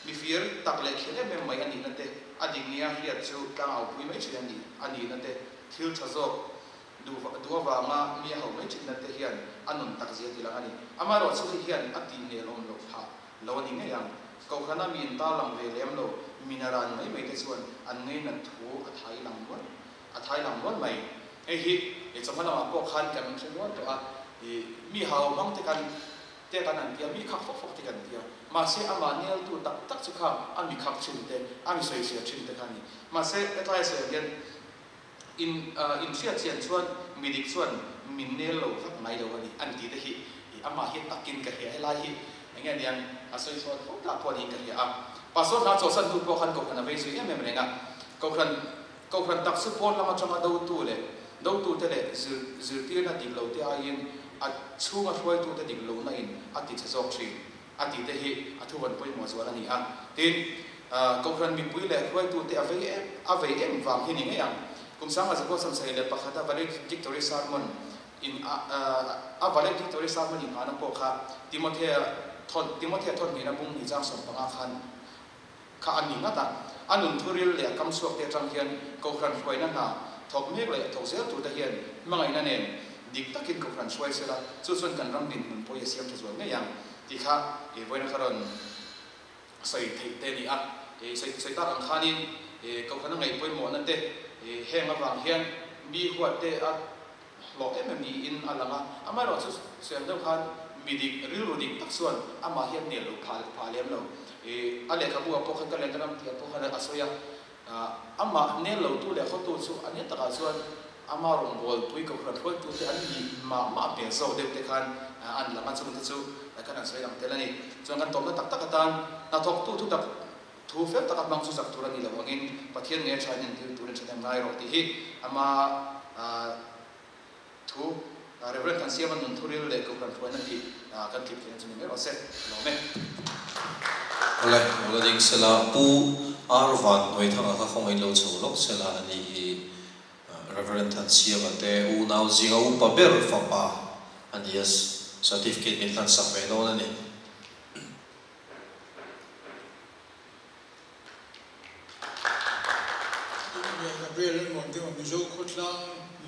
mifir tak leh khel em em mai a nihna te, a dik nia hriat chu tlang au pui mai thin a nih a nihna te, thil tha zawk duh duh avanga mi a hauh mai thinna te hian a nun tak zia ti lang a ni. Amaherawhchu hei hian a tih nel awm loh phah lo a ni ngei ang. Kohhrana mi in ta lang ve lem lo, minaran mai mai te chuan an ngainat thu a thai lang nual a thai lang nual mai. Hei hi i chawhma lamah pawh khan kan hre nual tawh a, i mi hau hmang te kan te kan an tia, mi khak fawk fawk te kan tia. Mahse amah neltu tak tak chu kha a mi khak thin te, a mi sawisel thin te kha a ni. Mahse hetlai a sawi hian in inhriat chian chuan mi dik chuan min nel lo vak ngai lo a ni an ti te hi i amah hi takin ka hria. Helai hi eng nge niang a sawi chhuah tho tak pawh niin ka hria a. Pastor hna chawhsan hnu pawh khan Kohhran a vei zui em em reng a, Kohhran Kohhran tak chu pawn lam atanga dotu leh dotute leh zirtirna dik lo te aiin a chhunga hruaitute dik lohna in a ti che zawk thin a tih te hi a thuvan pawimawh zual a ni a. Tin, Kohhran mipui leh hruaitute a vei em a vei em vang hi ni ngei ang. Kum sanga Zakua Samsei leh pakhata valedictory sermon in a valedictory sermon inghahna pawh kha Timothea thawn Timothea thawn hnihna bung hnih chang 15 khan kha a ni ngat a, a nun thuril leh a kam chhuak te atang hian Kohhran hruaina hna thawk mek leh thawk zel tur te hian hmangaihna nen dik takin Kohhran hruai sela, chu chuan kan ram dinhmun pawh hi a siam tha zual ngei ang tih kha i vawiina kha rawn sawi theih te a ni a. I sawi tak ang khanin Kohhran a ngaih pawimawhna te heng avang hian mi huat te a hlawh em em niin a lang a, amaherawhchu sawi ang deuh khan mi dik, rilru dik tak chuan amah hian nel lo phah phah lem lo. Ih, a lehkhabu ah pawh khan ka len ram tih ah pawh khan a sawi a, amah nel lo tu leh khawtu chu a nel takah chuan ama rawngbawlpui kohhran hruaitu te an nih mah mah hmel zawk deuh te khan an lang a, chungte chu kan han sawi lang tel a ni. Chuan kan tawpna tak tak atan hnathawktu thutak Thu fel taka hmang chu zak tur a ni lo angin Pathian nge tha in entir turin thahnem ngai rawh tih hi ama thu Reverend Thansiama nun thuril leh Kohhran hruaina tih kan tlip theihna chu ni mai rawh se. Ka lawm e. Awle, awle ding sela Pu Ar Van Hnuaithanga kha khawngaih lo chho lawk sela a ni hi Reverend Thansiama te unau zinga upa ber fapa a ni a, certificate min hlansak ve dawn a ni.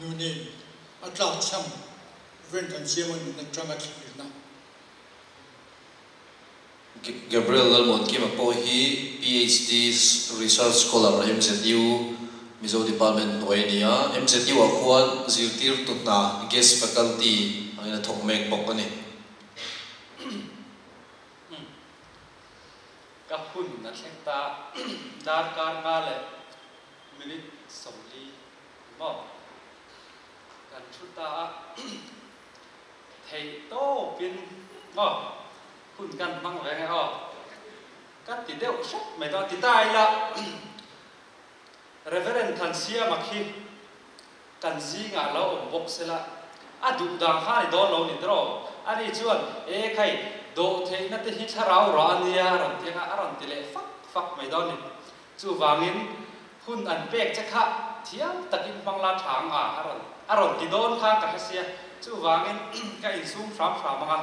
Nunin a tlakchham Rev. Thansiama nun atanga thlirna. Gabriel Lalmuankima pawh hi PhD Research Scholar MZU Mizo Department hnuai a ni a, MZU ah khuan zirtirtu hna Guest Faculty angin a thawk mek bawk a ni. Ka hun a thleng ta darkar nga leh minute 40 maw kan thu ta a. Theih tawpin aw hun kan hmang ve nge aw ka ti deuh hrep mai dawn ti ta ila Reverend Thansiama khi kan zingah lo awm bawk sela a duh dan kha a ni dawn lo ni tawh ani chuan e khai dawh theihna te hi thlarau rah a nia a rawn ti anga a rawn ti leh fak fak mai dawn ni chuvangin hun an pek che kha thiam takin hmang la tha ang a a rawn a rawn ti dawn kha ka hre sia chuvangin ka insum hram hram ang a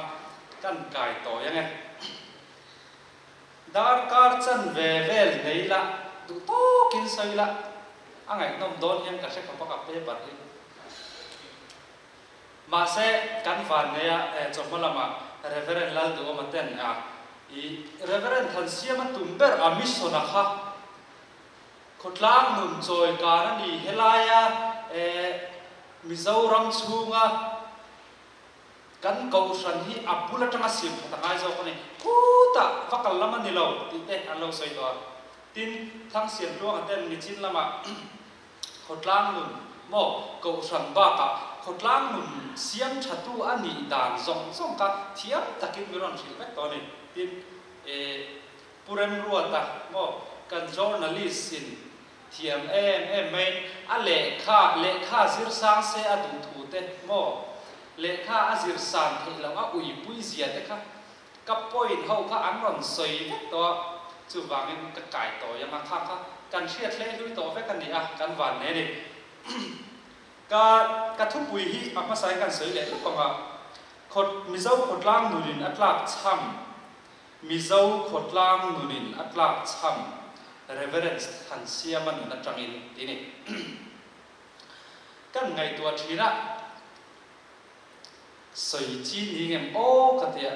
kan kai tawi ang e. Darkar chanve vel nei la duh tawkin sawi la a ngaihnawm dawn hian ka hre khawp a ka paper hi. Mahse kan van nei a chawhma lamah Reverend Lalduhawma ten a i Reverend Thansiama tum ber a mission a kha Khawtlang nun chawi kar a ni helaia Mizoram chhunga kan kohhran hi a bul atanga siam that a ngai zawk a ni. Khutah va kal lam a ni lo tih te an lo sawi tawh a. Tin, Thangsiam Tluanga ten nichin lamah khawtlang nun maw kohhran bakah khawtlang nun siam thatu a nih dan zawng zawng kha thiam takin min rawn hrilh vek tawh a ni. Tin, Pu Remruata maw kan journalist in thiam em em mai a lehkha lehkha zir sang se a duh thu te maw lehkha a zir san theih loh a uipui zia te kha ka point ho kha an rawn sawi vek tawh a chuvangin ka kai tawi anga kha kha kan hriat hlei hlui tawh vek a ni a kan van nei a ni ka ka thupui hi a hmasa in kan sawi leh lawk anga khawt Mizo khawtlang nunin a tlak chham Mizo khawtlang nunin a tlak chham Reverend Thansiama nun atangin ti ni. Kan ngaihtuah thin a, sawi chi ni ngem aw ka tia,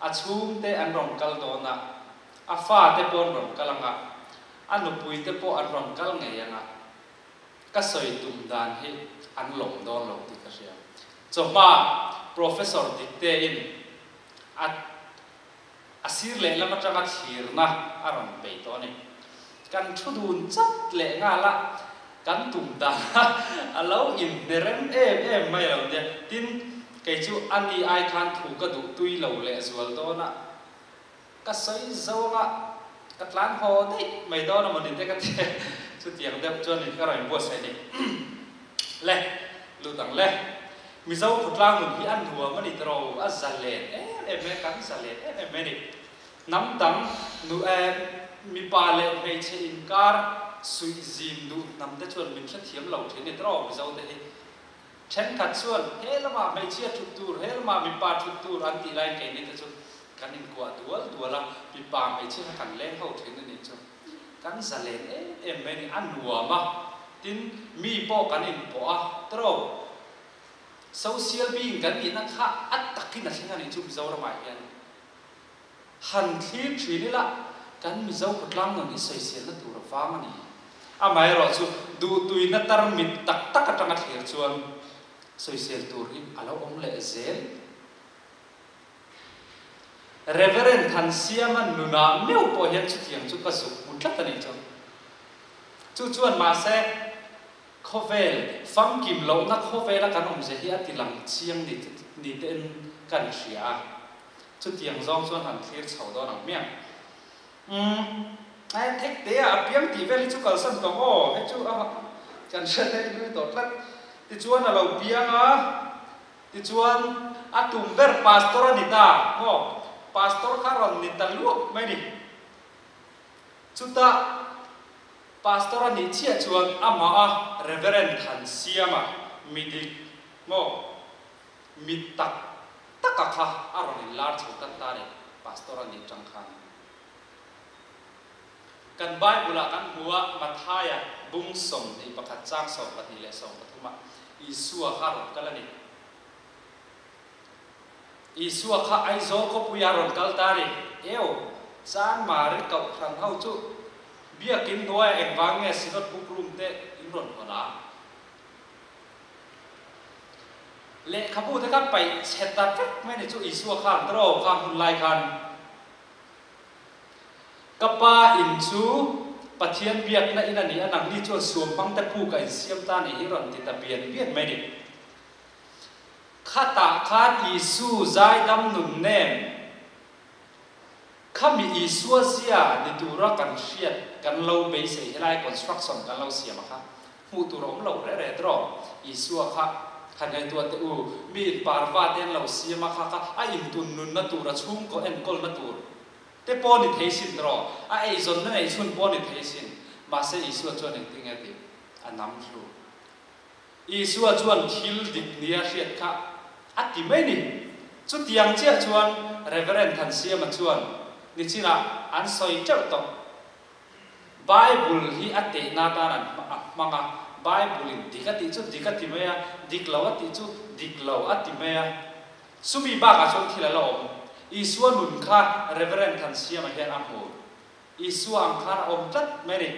a chhungte an rawn kal dawn a, a fate pawh an rawn kal ang a, a nupuite pawh an rawn kal ngei ang a, ka sawi tum dan hi an lawm dawn lo tih ka hria. Chawhma Professor Diktein A a sir lehlam atanga thlirna a rawn bei tawh a ni. Kan thu dun chat leh nghal a, kan tum dan a a lo inhne rem em em mai lo nia. Tin, kei chu a ni ai khan thu ka duh tui lo leh zual dawn a, ka sawi zawng a, ka tlan haw daih mai dawn a mawni te ka ti. Chutiang deuh chuan in ka rawn inbuatsaih ni. Le, lut ang le. Mizo khawtlang nun hi a nuam a ni tawh a zalen em em e, kan zalen em em mai a ni. Hnam dang nu eh mipa leh hmeichhe inkar suih zim duh hnam te chuan min hrethiam lo thin a ni tawh Mizo te hi. Thenkhat chuan he lamah hmeichhia thut tur, he lamah mipa thut tur an tih laiin keini te chu kan inkuah dual dual a, mipa hmeichhia kha kan leng ho thin a nih chu. Kan zalen em em mai a ni, a nuam a, tin mi pawh kan inpawh a, tawh social being kan nihna kha a takin a thleng a nih chu Mizoramah hian han thlir thin ila kan Mizo khawtlang nun hi sawiselna tur a vang a ni. Amaherawh chu duhtuina tarmit tak tak atanga thlir chuan sawisel tur hi a lo awm leh zel. Reverend Thansiama nunah meuh pawh hian chutiang chu ka zuk hmu tlat a nih chu. Chu chuan mahse khawvel famkim lohna khawvela kan awmzia hi a ti lang chiang ni ni te'n kan hria a. Chutiang zawng chuan han thlir chho dawn ang hmiang. Umm, ai thek te a piang tih vel hi chu kalsan tawh aw, hei chu a kan hriat hei hlui tawh tlat. Tichuan a lo piang a. Tichuan, a tum ber pastor a ni ta maw? Pastor kha rawn ni ta luak mai ni. Chutah pastor a nih chiah chuan amah a Reverend Thansiama mi dik maw? Mi tak taka kha a rawn inlar chho tan ta ni, pastor a nih tang khan. Kan Bible-ah kan hmu a, Mathaia Bung 21 chang 12 leh 13 ah Isua kha a rawn kal a ni. Isua kha Aizawl khawpui ah a rawn kal ta a ni. Eo, Chanmari Kohhran ho chu Biakin hnuaiah engvang nge Synod book room te in rawn hawn a? Lehkhabu te kha paih chhe ta vek mai ni chu Isua khan draw kha hmun lai khan ka pa in chu Pathian biakna in a ni a, nangni chuan suam hmang te puk a insiam ta ni hi rawn ti ta bian bian mai ni. Khatah khan Isu zaidam nun nem Khami Isua zia ni tura kan hriat kan lo beisei helai construction kan lo siam a kha hmuh tur a awm lo reh reh tawh. Isua kha han ngaihtuah teh u, mi in parva te an lo siam a kha kha a intun nunna tur a chhungkaw enkawlna tur te pawh ni thei sin tawh, a eizawnna neih chhun pawh ni thei sin. Mahse Isua chuan engtin nge tih a nam thlu. Isua chuan thil dik nia hriat kha a ti mai ni. Chutiang chiah chuan Reverend Thansiama chuan nichinah an sawi teuh tawh. Bible hi a tehna atan an a hmang a, Bible-in dik a tih chu dik a ti mai a, dik lo a tih chu dik lo a ti mai a. Chumi bakah chuan thil a la awm. Isua nun kha Reverend Thansiama hian a hmu. Isua ang khan a awm tlat mai ni.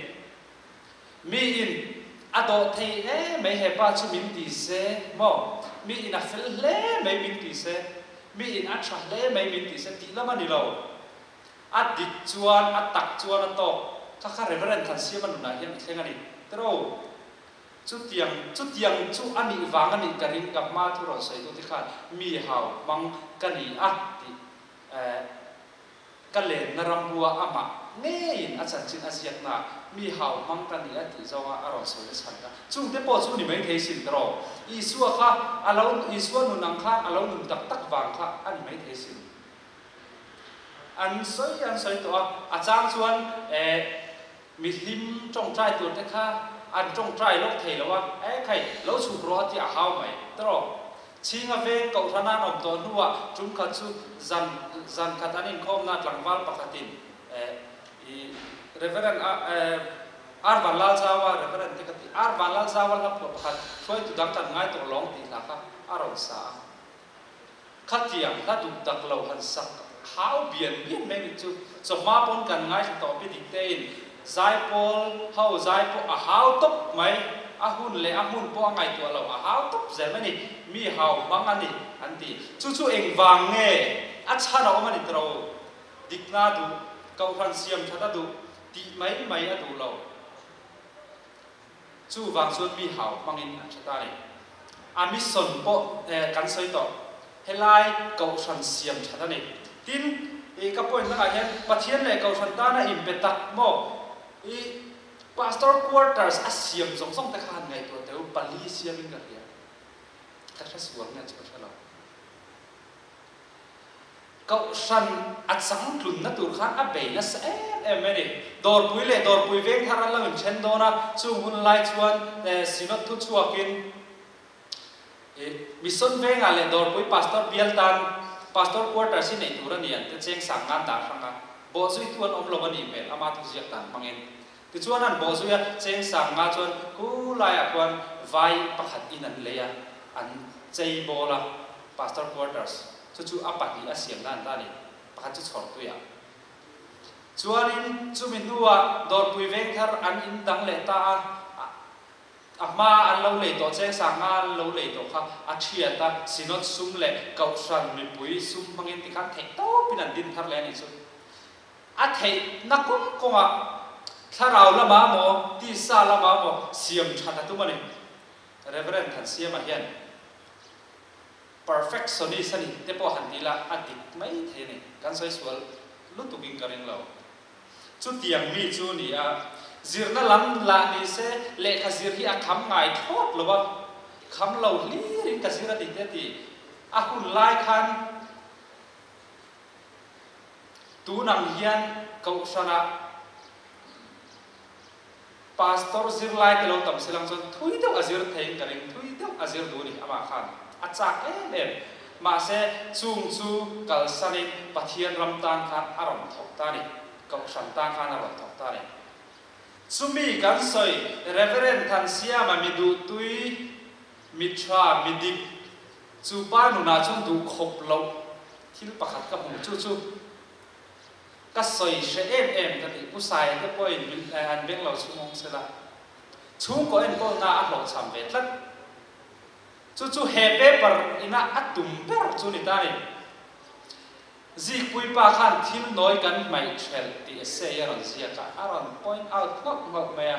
Mi in a dawh thei e mai he pa chu min ti se maw? Mi in a fel hle mai min ti se, mi in a tha hle mai min ti se tih lam a ni lo. A dik chuan, a tak chuan a tawk. Kha kha Reverend Thansiama nunah hian i thleng a ni. Tiro, chutiang, chutiang chu a nih vang a nih ka ring ka hma thu rawn sawi tu te khan mi hau hmang ka ni a tih eh. Ka lenna rambua amah ngeiin a chanchin a ziakna mi hau hmang ka ni a tih zawnga a rawn sawi na chhan kha chungte pawh chu ni mai thei sin tawh. Isua kha a lo Isua nun ang khan a lo nun tak tak vang kha a ni mai thei sin. An sawi an sawi tawh a, a chang chuan eh mi hlim tawngtai tur te kha an tawngtai lawk thei lo a, eh khai lo chhuk rawh a ti a hau mai tawh. Chhinga veng Kohhran an awm tawh hnuah tum khat chu zan zan khat an inkhawmna tlangval pakhatin i Reverend a R Vanlalzaua Reverend te ka ti R Vanlalzaua hla phuah pakhat hruaitu dang kan ngai tawh lawng tih hla kha a rawn sa a. Khatiang hla duh tak lo han sak hau bian bian mai nih chu chawhma pawn kan ngaithla tawh pi dik tein Zaipawl ho zai pawh a hau tawp mai, a hun leh a hmun pawh a ngaihtuah lo, a hau tawp zel mai a ni, mi hau hmang a ni an ti. Chu chu engvang nge a chhan a awm a ni tawh lo, dikna a duh, kohhran siam that a duh tih mai mai a duh lo. Chuvang chuan mi hau hmangin an hre ta a ni. A mission pawh kan sawi tawh, helai kohhran siam that a ni. Tin, i ka point lakah hian Pathian leh kohhran tana inpe tak maw? I pastor quarters a siam zawng zawng te kha han ngaihtuah teh u, pali siamin ka hria. Ka hre sual nge chu ka hre lo. Kohhran a changtlunna tur khan a bei nasa em em mai a ni. Dawrpui leh Dawrpui veng thar an lo inthen dawn a, chung hun lai chuan Synod thu chhuakin Mission vengah leh Dawrpui Pastor bial tan Pastor Quarters hi neih tur a ni an te cheng sang ngan dah hrang a, bawhzuitu an awm lo a nih hmel ama thuziak dan hmangin. Tichuan an bawhzui a, cheng sang nga chuan khu laiah khuan vai pakhat in an lei a, an chei bawl a. Pastor Quarters, chu chu a pahnih a siam dan ta a ni, pakhat chu chhawrtuiah. Chuanin chumi hnuah Dawrpui Vengthar an in dang leh ta a, a hma an lo lei tawh cheng sang nga an lo lei tawh kha a thiat a, Synod sum leh Kohhran mipui sum hmangin tikhan theih tawpin an din thar leh a nih chu. A theihna kawng kawngah thlarau lamah maw, tisa lamah maw siam that a tum a ni. Reverend Thansiama hian Perfectionist a ni te pawh han ti ila a dik mai thei a ni. Kan sawi sual lutuk in ka ring lo. Chutiang mi chu ni a, zirna lam lah ni se lehkha zir hi a kham ngai thlawt lo a, kham lo hlir in ka zir a ti te a ti. A hun lai khan tun ang hian Kohhranah Pastor zirlai te lo tam si lang chuan thui deuh a zir theiin ka ring, thui deuh a zir duh a ni amah khan a chak em em. Mahse chung chu kalsanin Pathian ram tan khan a rawn thawk ta a ni, Kohhran tan khan a rawn thawk ta a ni. Chumi kan sawi Reverend Thansiama mi duhtui, mi tha, mi dik, chu pa nunah chuan duh khawp loh thil pakhat ka hmu. Chu chu ka sawi hre em em ka ti. Pu Saia te pawhin min an beng lo chhung awm sela, chhungkaw enkawlna a hlawhchham ve tlat. Chu chu he paper ina a tum ber chu ni ta a ni. Zikpui pa khan thil nawi kan hmaih thelh tih essay a rawn ziak a, a rawn point out nghauh nghauh mai a.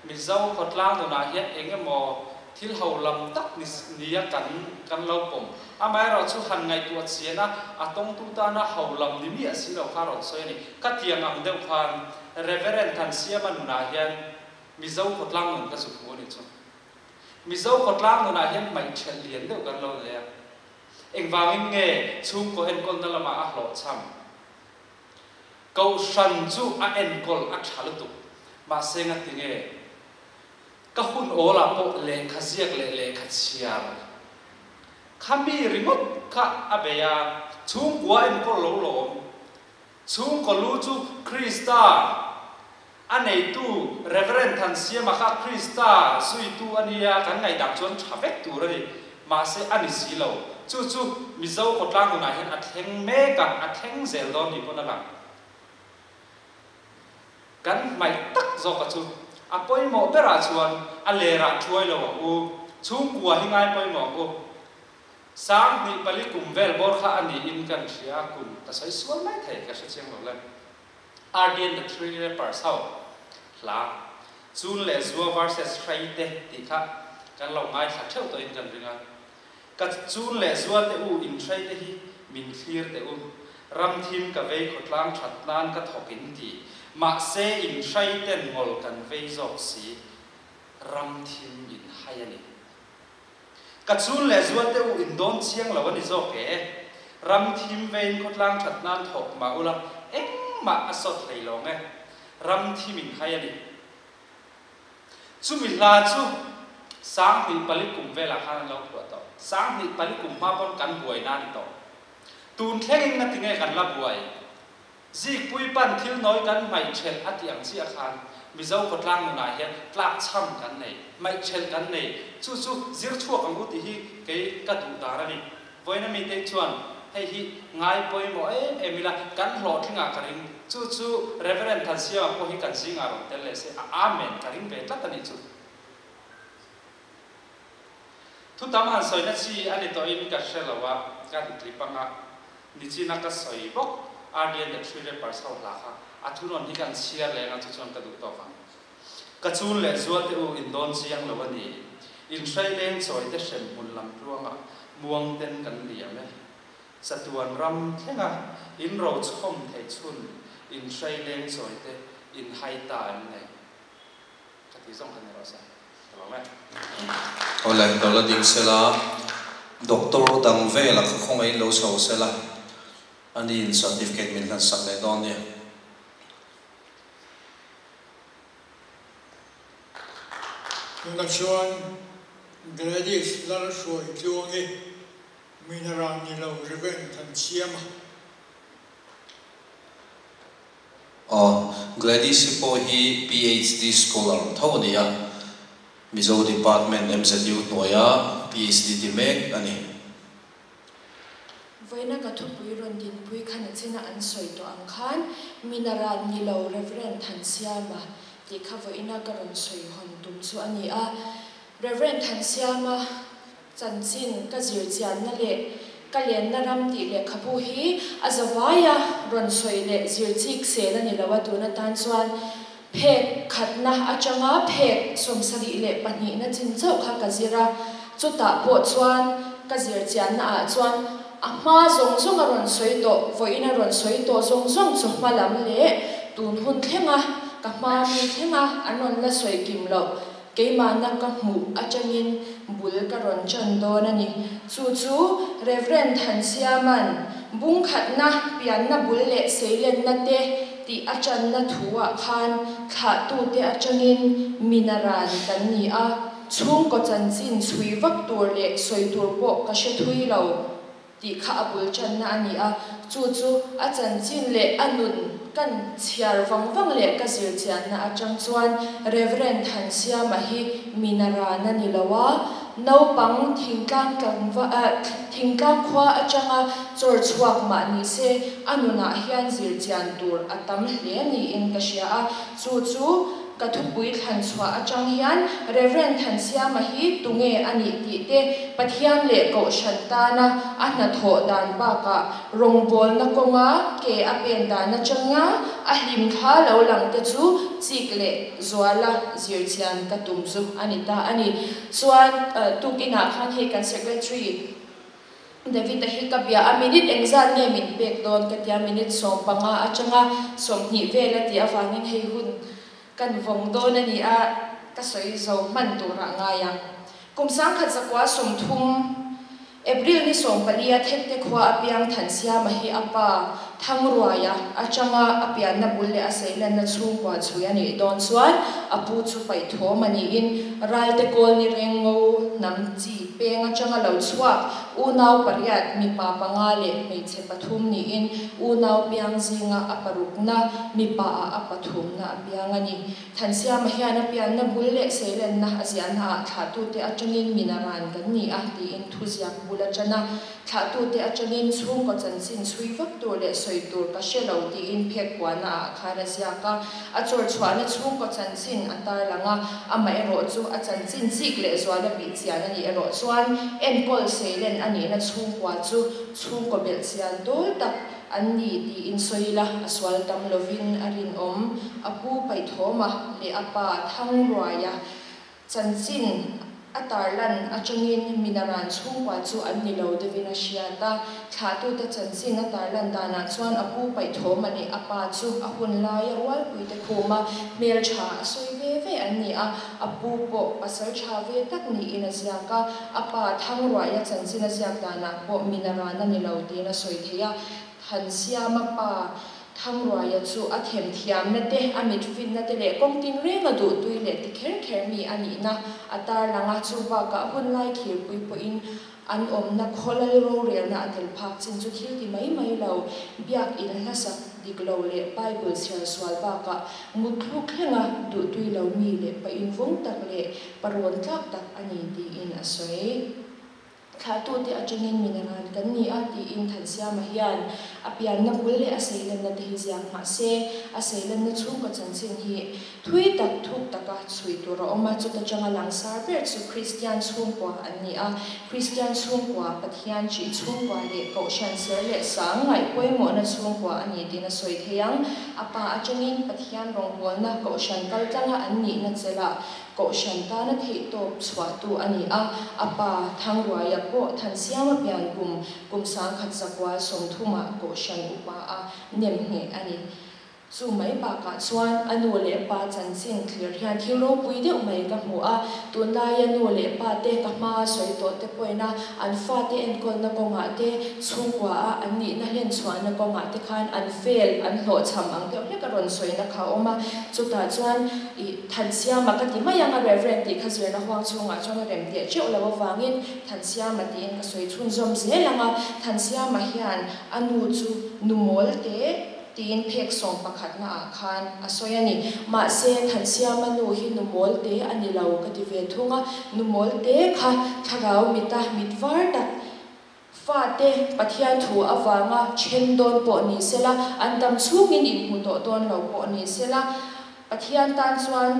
Mizo khawtlang nunah hian eng emaw thil ho lam tak ni nia kan kan lo pawm. Amaherawhchu han ngaihtuah chian a, a tawngtu tana ho lam ni miah si lo kha a rawn sawi a ni. Ka tiang ang deuh khan Reverend Thansiama nunah hian Mizo khawtlang nun ka zuk hmu a ni chu. Mizo khawtlang nunah hian hmaih thelh lian deuh kan lo nei a. Engvangin nge chhungkaw enkawlna lamah a hlawhchham? Kohhran chu a enkawl a tha lutuk, mahse ngati nge ka hun awlah pawh lehkha ziak leh lehkha chhiar kha mi ringawt kha a bei a, chhungkua enkawl lo lawm. Chhungkaw lu chu Krista a neitu Reverend Thansiama kha Krista zuitu a nia, kan ngaihdan chuan tha vek tur a ni. Mahse a ni si lo. Chu chu Mizo khawtlang nunah hian a thleng mek a, a thleng zel dawn ni pawn a lang. Kan hmaih tak zawka chu a pawimawh berah chuan a lerah thuai lo ang u, chhungkua hi ngai pawimawh ang u. 2004 kum vel bawr kha a niin kan hria a, kum ka sawi sual mai thei, ka hre chiang lo le. RD and the Three Rappers ho hla Chun leh Zua versus Hrei te tih kha kan lo ngaithla theuh tawhin kan ring a. Ka chun leh zua te u in hrei te hi min thlir teh u, ram thim ka vei khawtlang that nan ka thawk in ti, mahse in hrei ten ngawl kan vei zawk si, ram thim in hai a ni. Ka chun leh zual te u in dawn chiang lo a ni zawk e. Ram thim vein khawtlang that nan thawk mah ula engmah a sawt hlei lawng e. Ram thim in hai a ni. Chumi hla chu 2004 kum velah khan an lo phuah tawh. 2004 kum hma pawn kan buai na a ni tawh. Tun thlengin nga tinge kan la buai? Zikpui pan thil nawi kan hmaih thelh a tih ang chiah khan Mizo khawtlang nunah hian tlak chham kan nei, hmaih thelh kan nei. Chu chu zir chhuak ang u tih hi kei ka duh dan a ni. Vawiina mite chuan hei hi ngai pawimawh em em ila kan hlawhtlingah ka ring. Chu chu Reverend Thansiama pawh hi kan zingah rawn tel leh se a Amen ka ring ve tlat a nih chu. Thu tam han sawina chi a ni tawhin ka hre lo a, ka han tlip anga Nichina ka sawi bawk, RD and the Three Rappers ho hla kha a thunawn hi kan chhiar leng a, chu chuan ka duh tawk ang. Ka chun leh zual te u in dawn chiang lo a ni. In hrei leng chawi te hrem hmun lam tluangah muang ten kan liam e. Chatuan ram thlenga in ro chhawm thei chhun in hrei leng chawi te in hai ta em nei. Ka ti zawng kha ni rawh se. Ka lawm e. Awle, lo la ding sela, Doctor dang vela kha khawngaih in lo chho sela, ani in certificate min hlan sak leh dawn nia. Tunah chuan Gladys Lalhruaitluangi Mineral ni lo Reverend Thansiama. Aw, Gladys hi pawh hi PhD scholar tho a ni a, Mizo Department MZU hnuaia PhD ti mek a ni. Vawiina ka thupui rawn dinpui khan a china an sawi tawh ang khan Minaran ni lo Reverend Thansiama tih kha vawiina ka rawn sawi hawn tum chu a ni a. Reverend Thansiama Chanchin ka zir chianna leh ka lenna ram tih lehkhabu hi a zavaia rawn sawi leh zir chik sel a ni lo a, tun atan chuan phek khatna atanga phek 72 na chin chauh kha ka zir a, chutah pawh chuan ka zir chianna ah chuan a hma zawng zawng a rawn sawi tawh, vawiin a rawn sawi tawh zawng zawng chu hma lam leh tun hun thlenga ka hma mi thlenga an rawn la sawi kim loh Keimahna ka hmuh atangin bul ka rawn chan dawn a ni. Chu chu Rev. Thansiama'n bungkhatna, pianna bul leh seilenna te tih a channa thu-ah khan thlahtute atangin minaran kan ni a, chhungkaw chanchin chhui vak tur leh sawi tur pawh ka hre thui lo tih kha a bul channa a ni a. Chu chu a chanchin leh a nun. Kan chhiar vang vang leh ka zir chianna atang chuan Rev. Thansiama hi mi naran a ni lo a, naupang thingtlang thingtlang khua atanga chawr chhuak mah ni se a nunah hian zir chian tur a tam hle niin ka hria a, chu chu Ka thupui thlan chhuah atang hian Rev. Thansiama hi tunge a nih tih te, Pathian leh Kohhran tana a hnathawh dan bakah rawngbawlna kawnga ke a pen dan atanga a hlim thla lo lang te chu chik leh zuala zir chian ka tum chu a ni ta a ni. Chuan tukinah khan hei kan Secretary David-a hi ka bia a, minute engzat nge min pek dawn ka tia, minute 15 atanga 20 vel a tih avangin hei hun kan vawng dawn a ni a, ka sawi zo hman turah ngai ang. Kum 1930 April ni 14 a Thekte khua a piang Thansiama hi a pa Thangruaia atanga a pianna bul leh a seilenna chhungkua chhui a nih dawn chuan a pu chu paihthawm a niin Ralte kawl ni rengngo hnam chi peng atanga lo chhuak unau pariat mipa panga leh hmeichhe pathum niin unau piang zinga a parukna mipa ah a pathumna a piang a ni. Thansiama hian a pianna bul leh seilenna a ziahna ah thlahtute atangin min a ran kan ni a tiin thuziak bul a tan a. Thlahtute atangin chhungkaw chanchin chhui vak tur leh sawi tur ka hre lo tiin phek kuahna ah khan a ziak a. A chawr chhuahna chhungkaw chanchin a tarlang a, amaherawh chu a chanchin chik leh zual a bih chian a nih erawh chuan enkawl seilen a nihna chhungkua chu chhungkaw belh chian dawl tak an ni tiin sawi ila a sual tam lovin a rinawm. A pu Paihthawma leh a pa Thangruaia Chanchin a tarlan atangin Minaran chhungkua chu an ni lo deuhin a hriat a. Thlahtute chanchin a tarlan danah chuan a pu Paihthawma leh a pa chu a hun laia rualpuite khuma hmeltha a sawi ve ve an ni a. A pu pawh pasal tha ve tak niin a ziak a. A pa Thangruaia chanchin a ziak danah pawh Minaran a ni lo tiin a sawi thei a. Thansiama pa Thangruaia chu a themthiamna te, a mitfinna te leh kawng tinreng a duhtui leh ti kher kher mi a nihna a tarlang a, chu bakah hunlai thirpui pawhin an awmna khawlal rorelna a tel phak chin chu thil ti mai mai lo, biak in hlasak dik lo leh Bible chhiar sual bakah mutthluk thlenga duhtui lo mi leh pa invawng tak leh parawn tlak tak a ni tiin a sawi. Thlahtute atangin min a ran kan ni a, tiin Thansiama hian a pianna bul leh a seilenna te hi ziak mah se, a seilenna chhungkaw chanchin hi thui tak thuk taka chhui tur a awm a, chuta tanga langsar ber chu Kristian chhungkua an ni a, Kristian chhungkua, Pathian ṭih chhungkua leh Kohhran ser leh sang ngaih pawimawhna chhungkua a ni tiin a sawi thei ang. A pa atangin Pathian rawngbawlna Kohhran kaltlanga an nihna chelhah Kohhran tana theihtawp chhuahtu a ni a, a pa Thangruaia pawh Thansiama pian kum kum 1930ah Kohhran upa a nemngheh a ni. Chu mai bakah chuan a nu leh pa chanchin thlir hian thil ropui deuh mai ka hmu a, tunlaia nu leh pa te ka hmaa sawi tawh te pawhin a an fate enkawlna kawngah te, chhungkua a an nihna hlen chhuahna kawngah te khan an fail, an hlawhchham ang deuh hlek a rawn sawina kha a awm a, chutah chuan ih Thansiama ka ti mai ang a Reverend tih kha zirna huang chhungah chuan a rem teh teuh lo avangin Thansiama tiin ka sawi chhunzawm zel ang a, Thansiama hian a nu chu nu mawl te tiin phek 11 na ah khan a sawi a ni. Mahse Thansiama nu hi nu mawl te a ni lo ka ti ve thung a, nu mawl te kha thlarau mita mit var tak Fate, Pathian thu avanga then dawn pawh ni sela, an dam chhungin inhmu tawh dawn lo pawh ni sela, Pathian tan chuan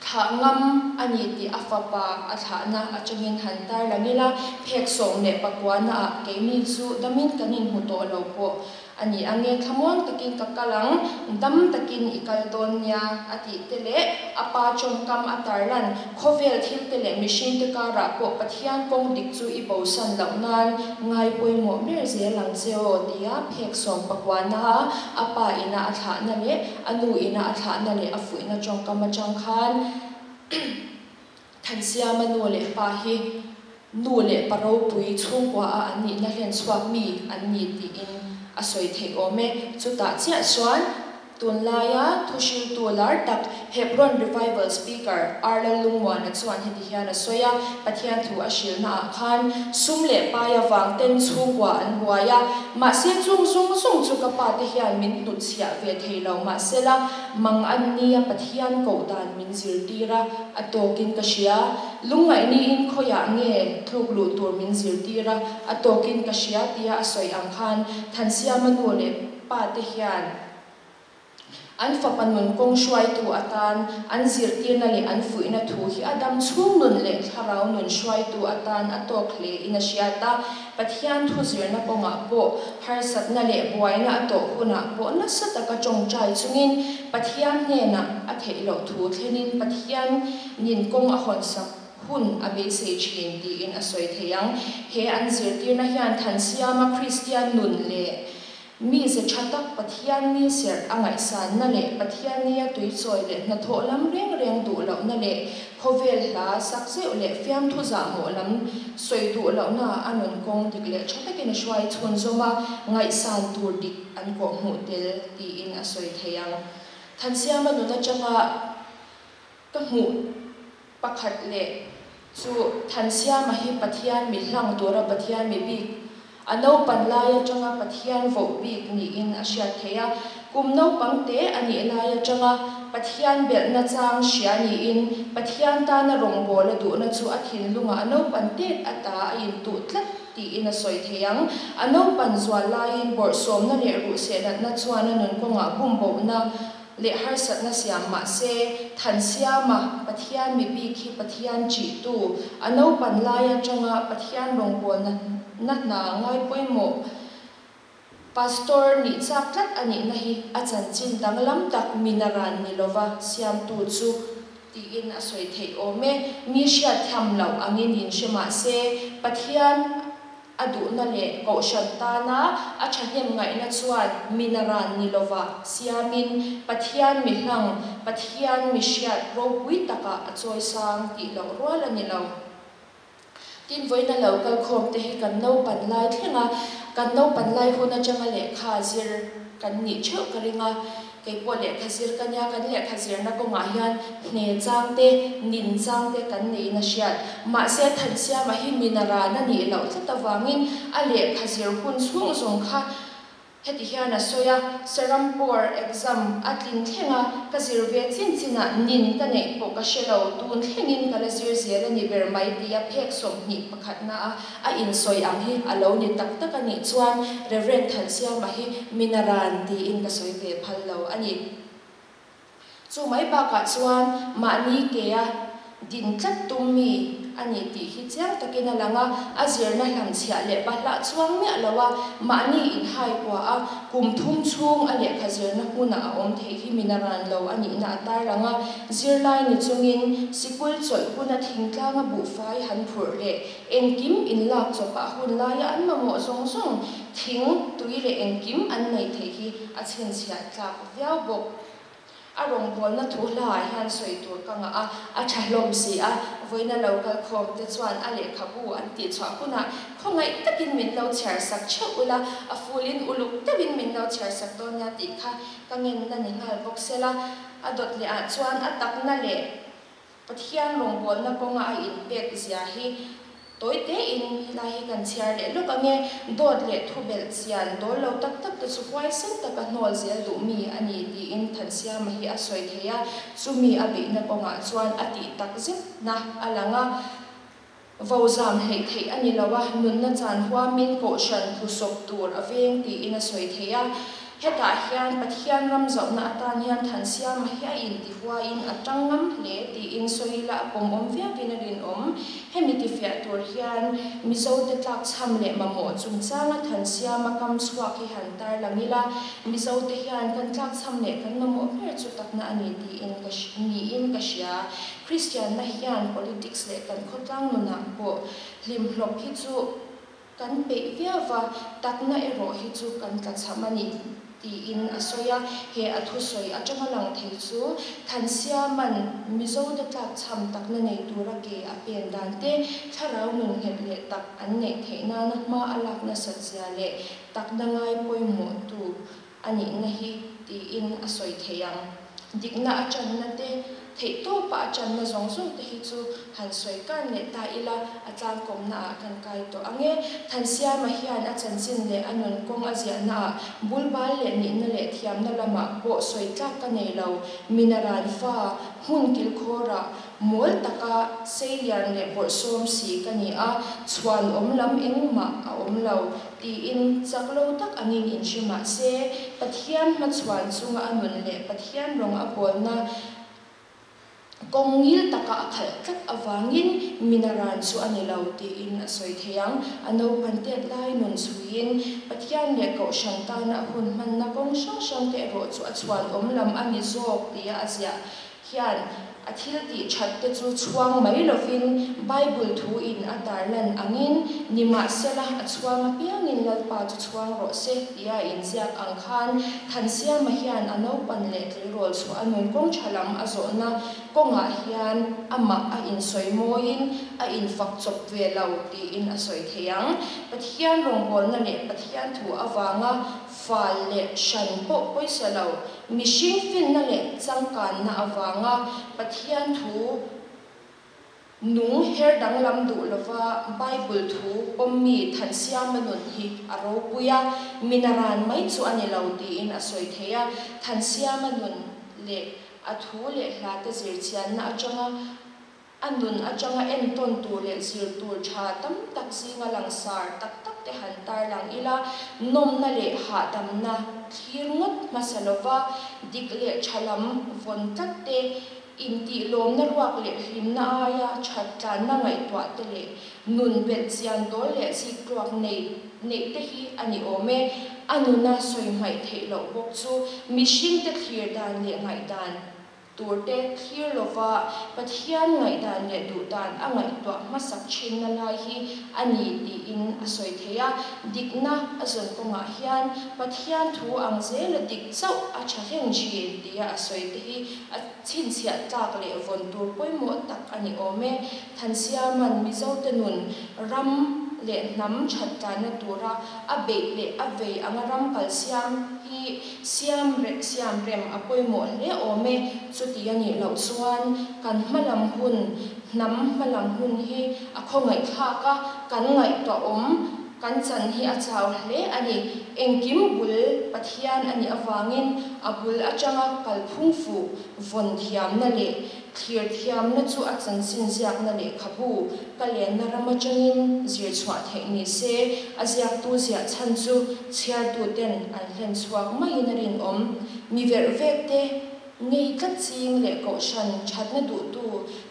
thlah ngam a ni tih a fapa a thlahna atangin han tarlang ila, phek 19 naah keini chu damin kan inhmu tawh lo pawh A ni ange, thlamuang takin ka kal ang, dam takin i kal dawn nia, a tih te leh a pa tawngkam a tarlan, khawvel thil te leh mihring te karah pawh Pathian kawng dik chu i bosan loh nan ngai pawimawh ber zel ang che aw, tia phek 19 na a a pa ina a thlahna leh a nu ina a thlahna leh a fuihna tawngkam atang khan Thansiama nu leh pa hi nu leh pa ropui chhungkua a an nihna hlen chhuak mi an ni tiin a sawi theih awm e. Chutah chiah chuan Tunlaia thuhriltu lar tak Hebron Revival Speaker R Lallungmuana chuan heti hian a sawi a, Pathian thu a hrilhnaah khan sum leh pai avang ten chhungkua an buai a, mahse chung zawng zawng chu ka pa te hian min hnutchhiah ve thei lo mahsela mang an nia Pathian koh dan min zirtir a, a tawkin ka hria. Lungngaih niin khawiah nge tluk luh tur min zirtir a, a tawkin ka hria tia a sawi ang khan Thansiama nu leh pa te hian An fapa nun kawng hruaitu atan an zirtirna leh an fuihna thu hi a dam chhung nun leh thlarau nun hruaitu atan a tawk hle in a hriat a. Pathian thu zirna kawngah pawh harsatna leh buaina a tawh hunah pawh nasa taka tawngtai chungin Pathian hnenah a theih loh thu thlenin Pathian nin kawng a hawnsak hun a beisei thin tiin a sawi thei ang. He an zirtirna hian Thansiama Kristian nun leh Mi ze tha tak Pathian ni serh a ngaihsanna leh Pathian nia tuichawi leh hnathawh lam reng reng duh lohna leh khawvel hla sak zeuh leh fiamthu zahmawh lam sawi duh lohna a nun kawng dik leh tha takin a hruai chhunzawm a, ngaihsan tur dik an kawhhmuh tel tiin a sawi thei ang. Thansiama nun atanga ka hmuh pakhat leh chu Thansiama hi Pathian mi hlang tura Pathian mi bik, a naupan lai atanga Pathian voh bik niin a hriat theih a. Kum naupang te a nih lai atanga Pathian belhna chang hria niin Pathian tana rawngbâwl a duhna chu a thinlungah a naupan tet ata a intuh tlat tiin a sawi thei ang. A naupan zual laiin bawrhsawmna leh ruhsehlatna chuan a nun kawngah bumbohna leh harsatna siam mah se, Thansiama, Pathian mi bik hi Pathian ṭihtu, a naupan lai aṭanga Pathian rawngbawlna na hna ngai pawimawh Pastor nih chak tlat a nihna hi a chanchin danglam tak minaran ni lova siamtu chu tiin a sawi theih awm e. Mi hriatthiam loh angin inhre mah se, Pathian A duhna leh kohhran tana a thahnem ngaihna chuan minaran ni lova siamin Pathian mi hlang, Pathian mi hriat ropui takah a chawisang tih loh rual a ni lo. Tin, vawiina lo kal khawm te hi kan naupan lai thleng a, kan naupan lai hun atanga lehkha zir kan nih theuh ka ring a. Kei pawh lehkha zir ka nia, kan lehkha zirna kawngah hian hne chang te, nin chang te kan neiin a hriat. Mahse, Thansiama hi mina ran a nih loh tlat avangin a lehkha zir hun chhung zawng kha heti hian a sawi a, Serampore exam a tlin thleng a, ka zir ve chin chinah nin ka neih pawh ka hre lo, tun thlengin ka la zir zel a ni ber mai tia phek 21 na a A insawi ang hi a lo ni tak tak a nih chuan Rev. Thansiama hi minaran tiin ka sawi ve phal lo a ni. Chu mai bakah chuan mahni kea din tlat tum mi a ni tih hi chiang takin a lang a, a zirna hlamchhiah leh bahlah chuang miah lo a, mahni inhai kua a, kum thum chhung a lehkha zirna hmunah a awm theih hi minaran lo a nihna a tarlang a, zirlai ni chungin sikul chawlh huna thingtlanga buhfai han phurh leh Engkim inlak chawpah hun laia an mamawh zawng zawng, thing, tui leh engkim an nei theih hi a chhinchhiah tlak viau bawk. A rawngbawlna thu hlaah hian sawi tur ka ngah a, a tha hlawm si a, vawiina lo kal khawm te chuan a lehkhabu an tihchhuah hunah khawngaih takin min lo chhiar sak theuh ula, a fulin uluk deuhin min lo chhiar sak dawn nia tih kha ka ngenna ni nghal bawk sela, a dawt leh ah chuan a takna leh Pathian rawngbawlna kawnga a inpek zia hi tawi tein helai hi kan chhiar leh lawk ang e. Dawt leh thu belh chian dawl lo tak tak te chu huaisen taka hnawl zel duh mi a ni tiin Thansiama hi a sawi thei a, chumi a beihna kawngah chuan a tih tak zetna a lang a. Vozam hleih theih a ni lo a, nunna chan huamin kohhran hlusawp tur a veng tiin a sawi thei a. Hetah hian Pathian ram zauhna atan hian Thansiama hi a intihuaiin a tang ngam hle tiin sawi ila a pawmawm viauin a rinawm. Hemi tifiah tur hian Mizote tlakchham leh mamawh chungchanga Thansiama kam chhuak hi han tarlang ila, Mizote hian kan tlakchham leh kan mamawh ber chu takna a ni tiin ka niin ka hria. Kristianna hian politics leh kan khawtlang nunah pawh hlimhlawp hi chu kan peih viau va, takna erawh hi chu kan tlachham a ni, tiin a sawi a. He a thusawi atanga lang thei chu Thansiama'n Mizote tlakchham takna nei tura ke a pen dan te, thlarau nun nghet leh tak an neih theih nana hma a lak nasat zia leh takna ngai pawimawhtu a nihna hi. tiin a sawi thei ang. Dikna a channa te, theihtawpa a channa zawng zawng te hi chu han sawi kar leh ta ila, a tlangkawmna ah kan kai tawh ang e. Thansiama hian a chanchin leh a nun kawng a ziahna ah bulbal leh nihna leh thiamna lamah pawh sawi tlak ka nei lo. Minaran fa, hmun kilkhawrah mawl taka seilian leh bawrhsawm si ka ni a, chhuan awm lam engmah a awm lo, tiin chak lo tak angin inhre mah se, Pathian hmachhuan chunga a nun leh Pathian rawng a bawlna kawng ngil taka a khalh tlat avangin minaran chu a ni lo tiin a sawi thei ang. A naupan tet lai nun chhuiin Pathian leh Kohhran tana a hun hmanna kawng hrang hrangte erawh chu a chhuan awm lam a ni zawk tia a ziah hian a thil tih that te chu chhuang mai lovin Bible thu in a tarlan angin, Nimahsela, a chhuang apiangin Lalpa chu chhuang rawh se, tia a inziak ang khan Thansiama hian a naupan leh tleirawl chhuah a nun kawng tha lam a zawhna kawngah hian amah a insawi mawiin a infak chawp ve lo tiin a sawi thei ang. Pathian rawngbawlna leh Pathian thu avanga fal leh hran pawh pawisa lo, mihring finna leh changkanna avanga Pathian thu nung her danglam duh lova Bible thu pawmmi Thansiama nun hi a ropui a, minaran mai chu a ni lo tiin a sawi thei a. Thansiama nun leh a thu leh hlate zirchianna atanga A nun atanga entawn tur leh zir tur tha tam tak zinga langsar tak tak te han tarlang ila, nawmna leh hahdamna thlir ngawt hmasa lova dik leh tha lam vawn tlat te, intihlawmna ruak leh hlimna aia that tlanna ngaihtuah te leh nun belh chian dawl leh ziktluak nei neih te hi a ni awm e. A nuna sawi hmaih theih loh bawk chu mihringte thlir dan leh ngaihdan Turte thlir lova Pathian ngaihdan leh duhdan a ngaihtuah hmasak thinna lai hi a ni tiin a sawi thei a. Dikna a zawn kawngah hian Pathian thu ang zela dik chauh a tha hlen thin tia a sawi te hi a chhinchhiah tlak leh vawn tur pawimawh tak a ni awm e. Thansiama'n Mizote nun ram leh hnam that tlanna tura a beih leh a vei anga ram kalsiam hi siam siam rem a pawimawh hle awm e. Chuti a nih loh chuan kan hmalam hun, hnam hmalam hun hi a khawngaihthlak a, kan ngaihtuah awm kan chan hi a chau hle a ni. Engkim bul Pathian a nih avangin a bul atanga kalphung fuh vawn thiamna leh Thlir thiamna chu a chanchin ziakna lehkhabu ka lenna ram atangin zir chhuah theih ni se, a ziaktu ziah chhan chu chhiartuten an hlen chhuak maiin a rinawm. Mi verh vek te ngei tlat ching leh kohhran thatna duhtu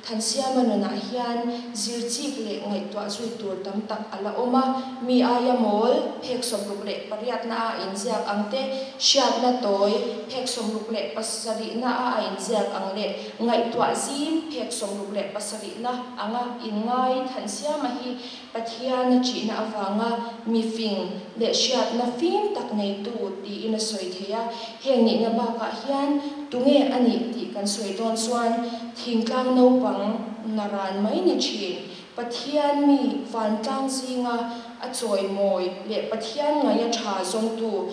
Thansiama nunah hian zir chik leh ngaihtuah zui tur tam tak a la awm a, mi aia mawl phek 68 na a inziak ang te, hriatna tawi phek 67 na a a inziak ang leh ngaihtuah zim phek 67 na anga inngai Thansiama hi Pathian a ṭihna avanga mi fing leh hriatna fim tak neitu tiin a sawi thei a. Heng nihna bakah hian tunge a nih tih kan sawi dawn chuan thingtlang naupang naran mai ni ṭhin. Pathian mi vantlang zinga a chawimawi leh Pathian ngaia ṭha zawngtu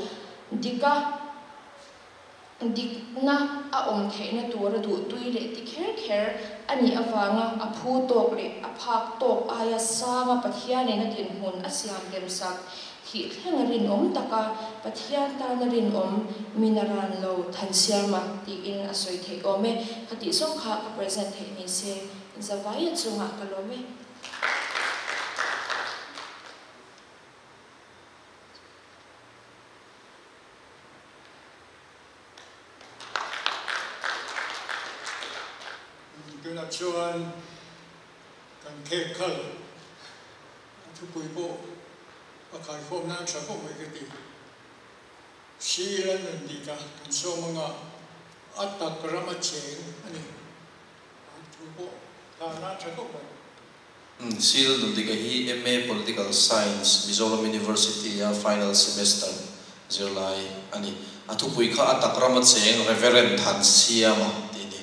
dika Dikna a awm theihna tura duhtui leh ti kher kher a nih avanga a phu tawk leh a phak tawk aia sanga Pathianin a dinhmun a siam remsak thih thleng a rinawm taka Pathian tana rinawm min a ran lo Thansiama tiin a sawi theih awm e. Khatih zawng kha ka present theih ni se Zavaia chungah ka lawm e. Tunah chuan kan khek khal a thupui pawh a khaikhawm nan tha khawp mai ka ti. Sir a nun dik a, kan sawm anga a tak ram a cheng a ni. A thu pawh thar nan tha khawp mai. Sir Nundika hi MA Political Science, Mizoram University a final semester zirlai a ni. A thupui kha a tak rama cheng Reverend Thansiama tih a ni.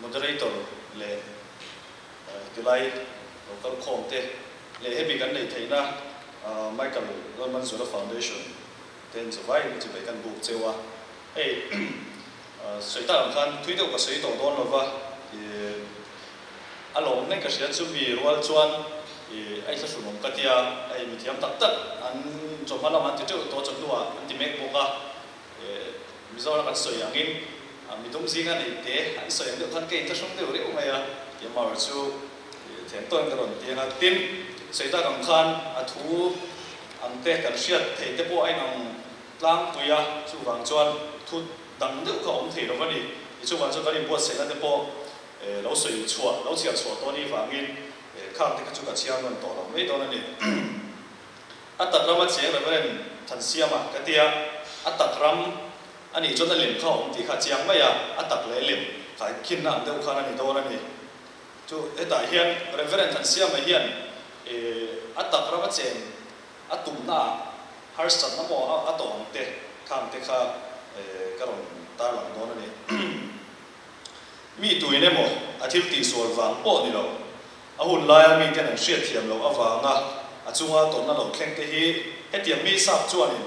Moderator leh tilai lo kal khawm te leh hemi kan neih theihna Michael Lalmanzuala Foundation. Ten zavai in chibai kan buk cheu a, hei sawi tak ang khan thui deuh ka sawi tawh dawn lova, a lawm nek ka hria chu mi rual chuan a i thlahrun awm ka tia, hei mithiam tak tak an chawhma lamah an ti teuh tawh chawhnuah an ti mek bawk a, Mizoram kan sawi angin midum zinga nei te an sawi ang deuh khan ka inthlahrung deuh riau mai a, keimah chu thiam tawhin ka rawn ti ang a, tin sawi tak ang khan a thu ang te kan hriat thei te pawh a inang tlangpui a, chuvang chuan thu dang deuh kha a awm thei lo va ni, chuvang chuan kan inbuatsaihna te pawh lo sawi chhuah, lo chhiar chhuah tawh anih vangin khang te kha chu ka chhiar nawn tawh lo mai dawn a ni. A tak rama cheng Reverend Thansiama ka tia, a tak ram a nih chuan a lem kha a awm tih kha a chiang mai a, a tak leh lem kha khinna ang deuh khan a ni dawn a ni. Chu hetah hian Reverend Thansiama hian a tak rama cheng a tumna ah harsatna maw a tawh ang te khang te kha ka rawn tarlang dawn a ni. Mi tuin emaw a thil tihsual vang pawh ni lo, A hun laia miten an hriatthiam loh avanga a chunga tawrhna lo thleng te hi hetiang mi sap chuanin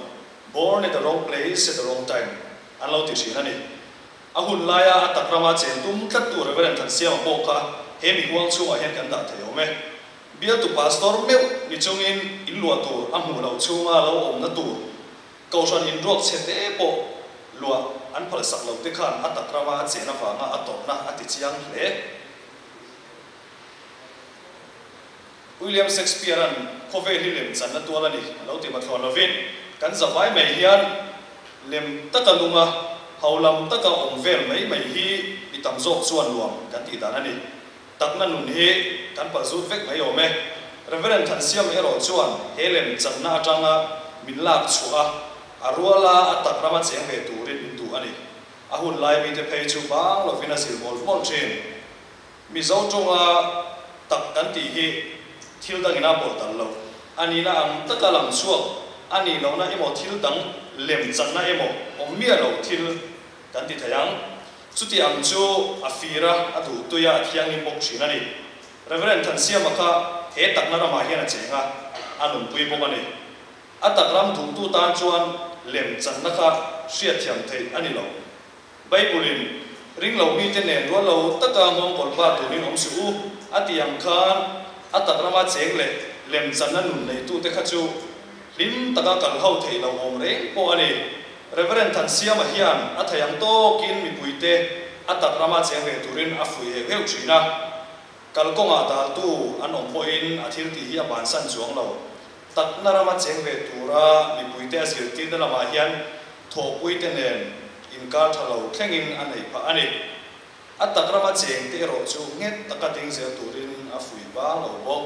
born at the wrong place at the wrong time an lo ti thin a ni. A hun laia a tak rama chen tum tlattu Reverend Thansiama pawh kha he mi huang chhungah hian kan dah thei awm e. Bialtu pastor meuh ni chungin in luah tur a hmuh loh chhunga lo awmna tur kohhran inruak chhe te pawh luah an phalsak lo te khan a tak rama a chen avanga a tawrhna a ti chiang hle. William Shakespeare-a'n khawvel hi lem channa tual a ni a lo ti mathlawn lovin, kan zavai mai hian lem taka nunga haulam taka awm vel mai mai hi mi tam zawk chuan nuam kan tih dan a ni. Takna nun hi kan palh zut vek mai awm e. Reverend Thansiama erawh chuan he lem channa atanga min lak chhuah a, a ruala a tak rama cheng ve turin min duh a ni. A hun lai mite phei chu bang lovin a zir mawlh mawlh thin. Mizo tawnga tak kan tih hi thil dangin a pawlh tal lo. A nihna ang taka lang chhuak a nih lohna emaw thil dang lem channa emaw awm miah lo thil kan ti thei ang. Chuti ang chu a fir a, a duh tui a, a thianghlim bawk thin a ni. Reverend Thansiama kha he takna ramah hian a cheng a, a nunpui bawk a ni. A tak ram duhtu tan chuan lem channa kha hriatthiam theih a ni lo. Bible-in, Ring lo mite nen rual lo taka nghawngkawl pa turin awm suh u, a ti ang khan a tak rama cheng leh lemchanna nun neitute kha chu hlim taka kal ho theih lo awm reng pawh a ni. Reverend Thansiama hian a thei ang tawkin mipuite a tak rama cheng ve turin a fuih heuh heuh thin a. Kalkawngah daltu an awm pawhin a thil tih hi a bansan chuang lo. Takna rama cheng ve tura mipuite a zirtirna lamah hian thawhpuite nen inkar tha lo thlengin a neih phah a ni. A tak rama chengte erawh chu nghet taka ding zel turin a fuih bang lo bawk.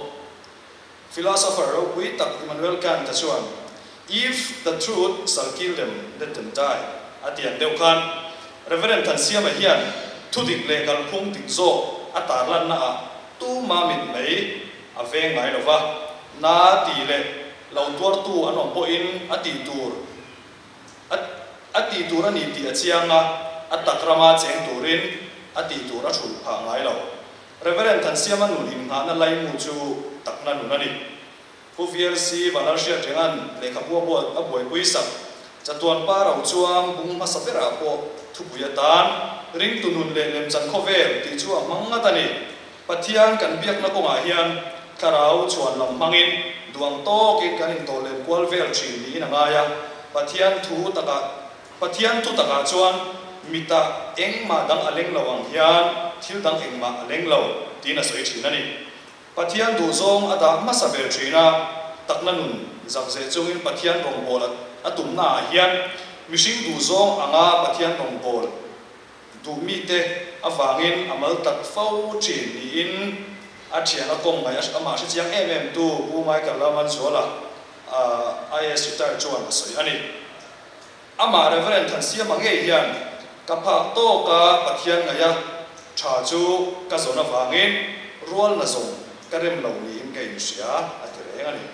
Philosopher ropui tak Immanuel Kant-a chuan, If the truth shall kill them, let them die, a ti ang deuh khan Reverend Thansiama hian thudik leh kalphung dik zawk a tarlanna-ah tuma mitmei a veng ngai lo va, na ti leh lo tuartu an awm pawhin a tih tur a a tih tur a ni tih a chiang a, a tak rama cheng turin a tih tur a thulh phah ngai lo. Reverend Thansiama nun innghahna laimu chu takna nun a ni. Pu VLC Vanlalhriat Rengan lehkhabu a buat a buaipui sak. Chatuan pa ro chuang bung hmasa berah pawh thupui atan ringtu nun leh lemchan khawvel tih chu a hmang ngat a ni. Pathian kan biakna kawngah hian thlarau chhuan lam hmangin duang tawkin kan intawhlen kual vel thin niin a ngai a. Pathian thu takah Pathian thu takah chuan mitah engmah dang a leng lo ang hian thil dang engmah a leng lo tiin a sawi thin a ni. Pathian duhzawng a dah hmasa ber thin a, takna nun zakzeh chungin Pathian rawngbâwl a tumnaah hian mihring duhzawng anga Pathian rawngbâwl duh mite avangin a mal tak fo thin niin a thian a kawng ngaih amah hre chiang em em tu Pu Michael Lalmanzuala IAS retire chuan a sawi a ni. Amah Reverend Thansiama ngei hian ka phak tawka Pathian ngaiha tha chu ka zawn avangin rualna zawng ka rem lo niin ka inhria a ti reng a ni.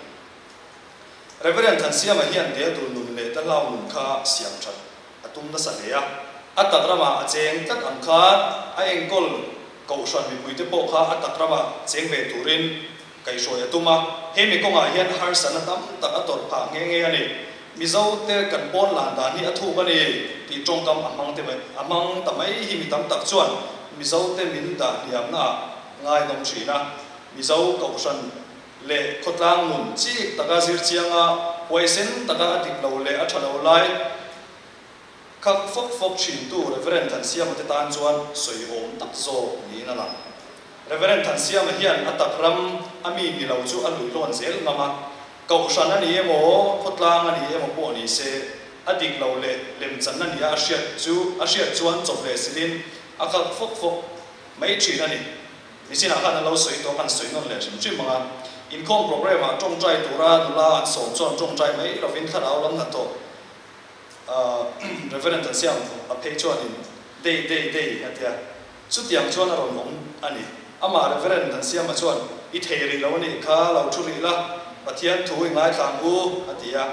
Reverend Thansiama hian Deldul nun leh Dahlau nun kha siam that a tum nasa hle a, a tak ramah a cheng tlat ang khan a enkawl kohhran mipuite pawh kha a tak ramah cheng ve turin kaihhruai a tum a, hemi kawngah hian harsatna tam tak a tawrh phah nghe nghe a ni. Mizo te kan pawn lan dan hi a thuk a ni tih tawngkam a hmang te mai a hmang ta mai hi mi tam tak chuan Mizo te min dah hniamna ah ngaihnawm thin a. Mizo kohhran leh khawtlang nun chik taka zir chianga huaisen taka a dik lo leh a tha lo lai Khak fawk fawk thintu Reverend Thansiama te tan chuan sawi awm tak zawk niin a lang. Reverend Thansiama hian a tak ram a mi ni lo chu a lui lawn zel ngam a, kohhran a ni emaw, khawtlang a ni emaw pawh ni se, a dik lo leh lemchanna nia a hriat chu a hriat chuan chawp leh silin a khak fawk fawk mai thin a ni. Nichinah khan an lo sawi tawh khan sawi nawn leh hrim hrim ang a, inkhawm programme ah tawngtai tura nula an sawm chuan tawngtai mai lovin thlarau lam hnathawh Reverend Thansiam a phei chuanin Dei dei dei a ti a, chutiang chuan a rawn awm a ni. Amah Reverend Thansiama chuan, I thei rih lo a nih kha, lo thu rih la, Pathian thu i ngaithla ang u, a ti a.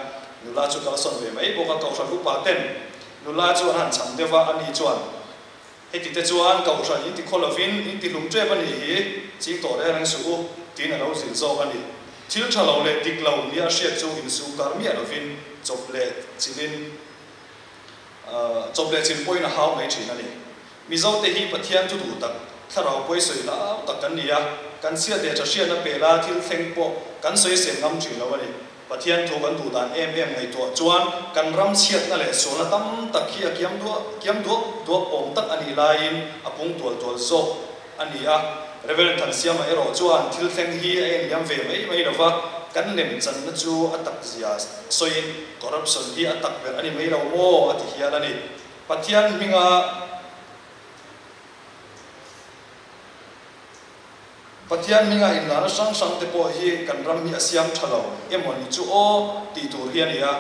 Nula chu kalsawn ve mai bawk a, Kohhran upa ten nula chu an han cham deuh a, ani chuan, Heti te chuan Kohhran in ti khaw lovin in ti hlum tep a nih hi, ching tawh reng reng suh u, tiin a lo zilh zawk a ni. Thil tha lo leh dik lo nia hriat chu insum kar miah lovin chawp leh chilhin chawp leh chil pawhin a hau mai thin a ni. Mizote hi Pathian thu duh tak, thlarau pawi sawi hlau tak kan ni a, kan chhiat leh tha hriatna pela thil thleng pawh kan sawi sem ngam thin lo a ni. Pathian thu kan duh dan em em ngaihtuah chuan kan ram chhiatna leh sualna tam tak hi a kiam duah kiam duak duak awm tak a nih laiin a pung tual tual zawk a ni a. Reverend Thansiama erawh chuan thil thleng hi a enliam ve mai mai lova, kan lem channa chu a tak zia sawiin corruption hi a tak ber a ni mai lo maw a ti hial a ni. Pathian hminga. Pathian hminga inlana hrang hrang te pawh hi kan ram hi a siam tha lo emaw ni chu aw tih tur hi a ni a.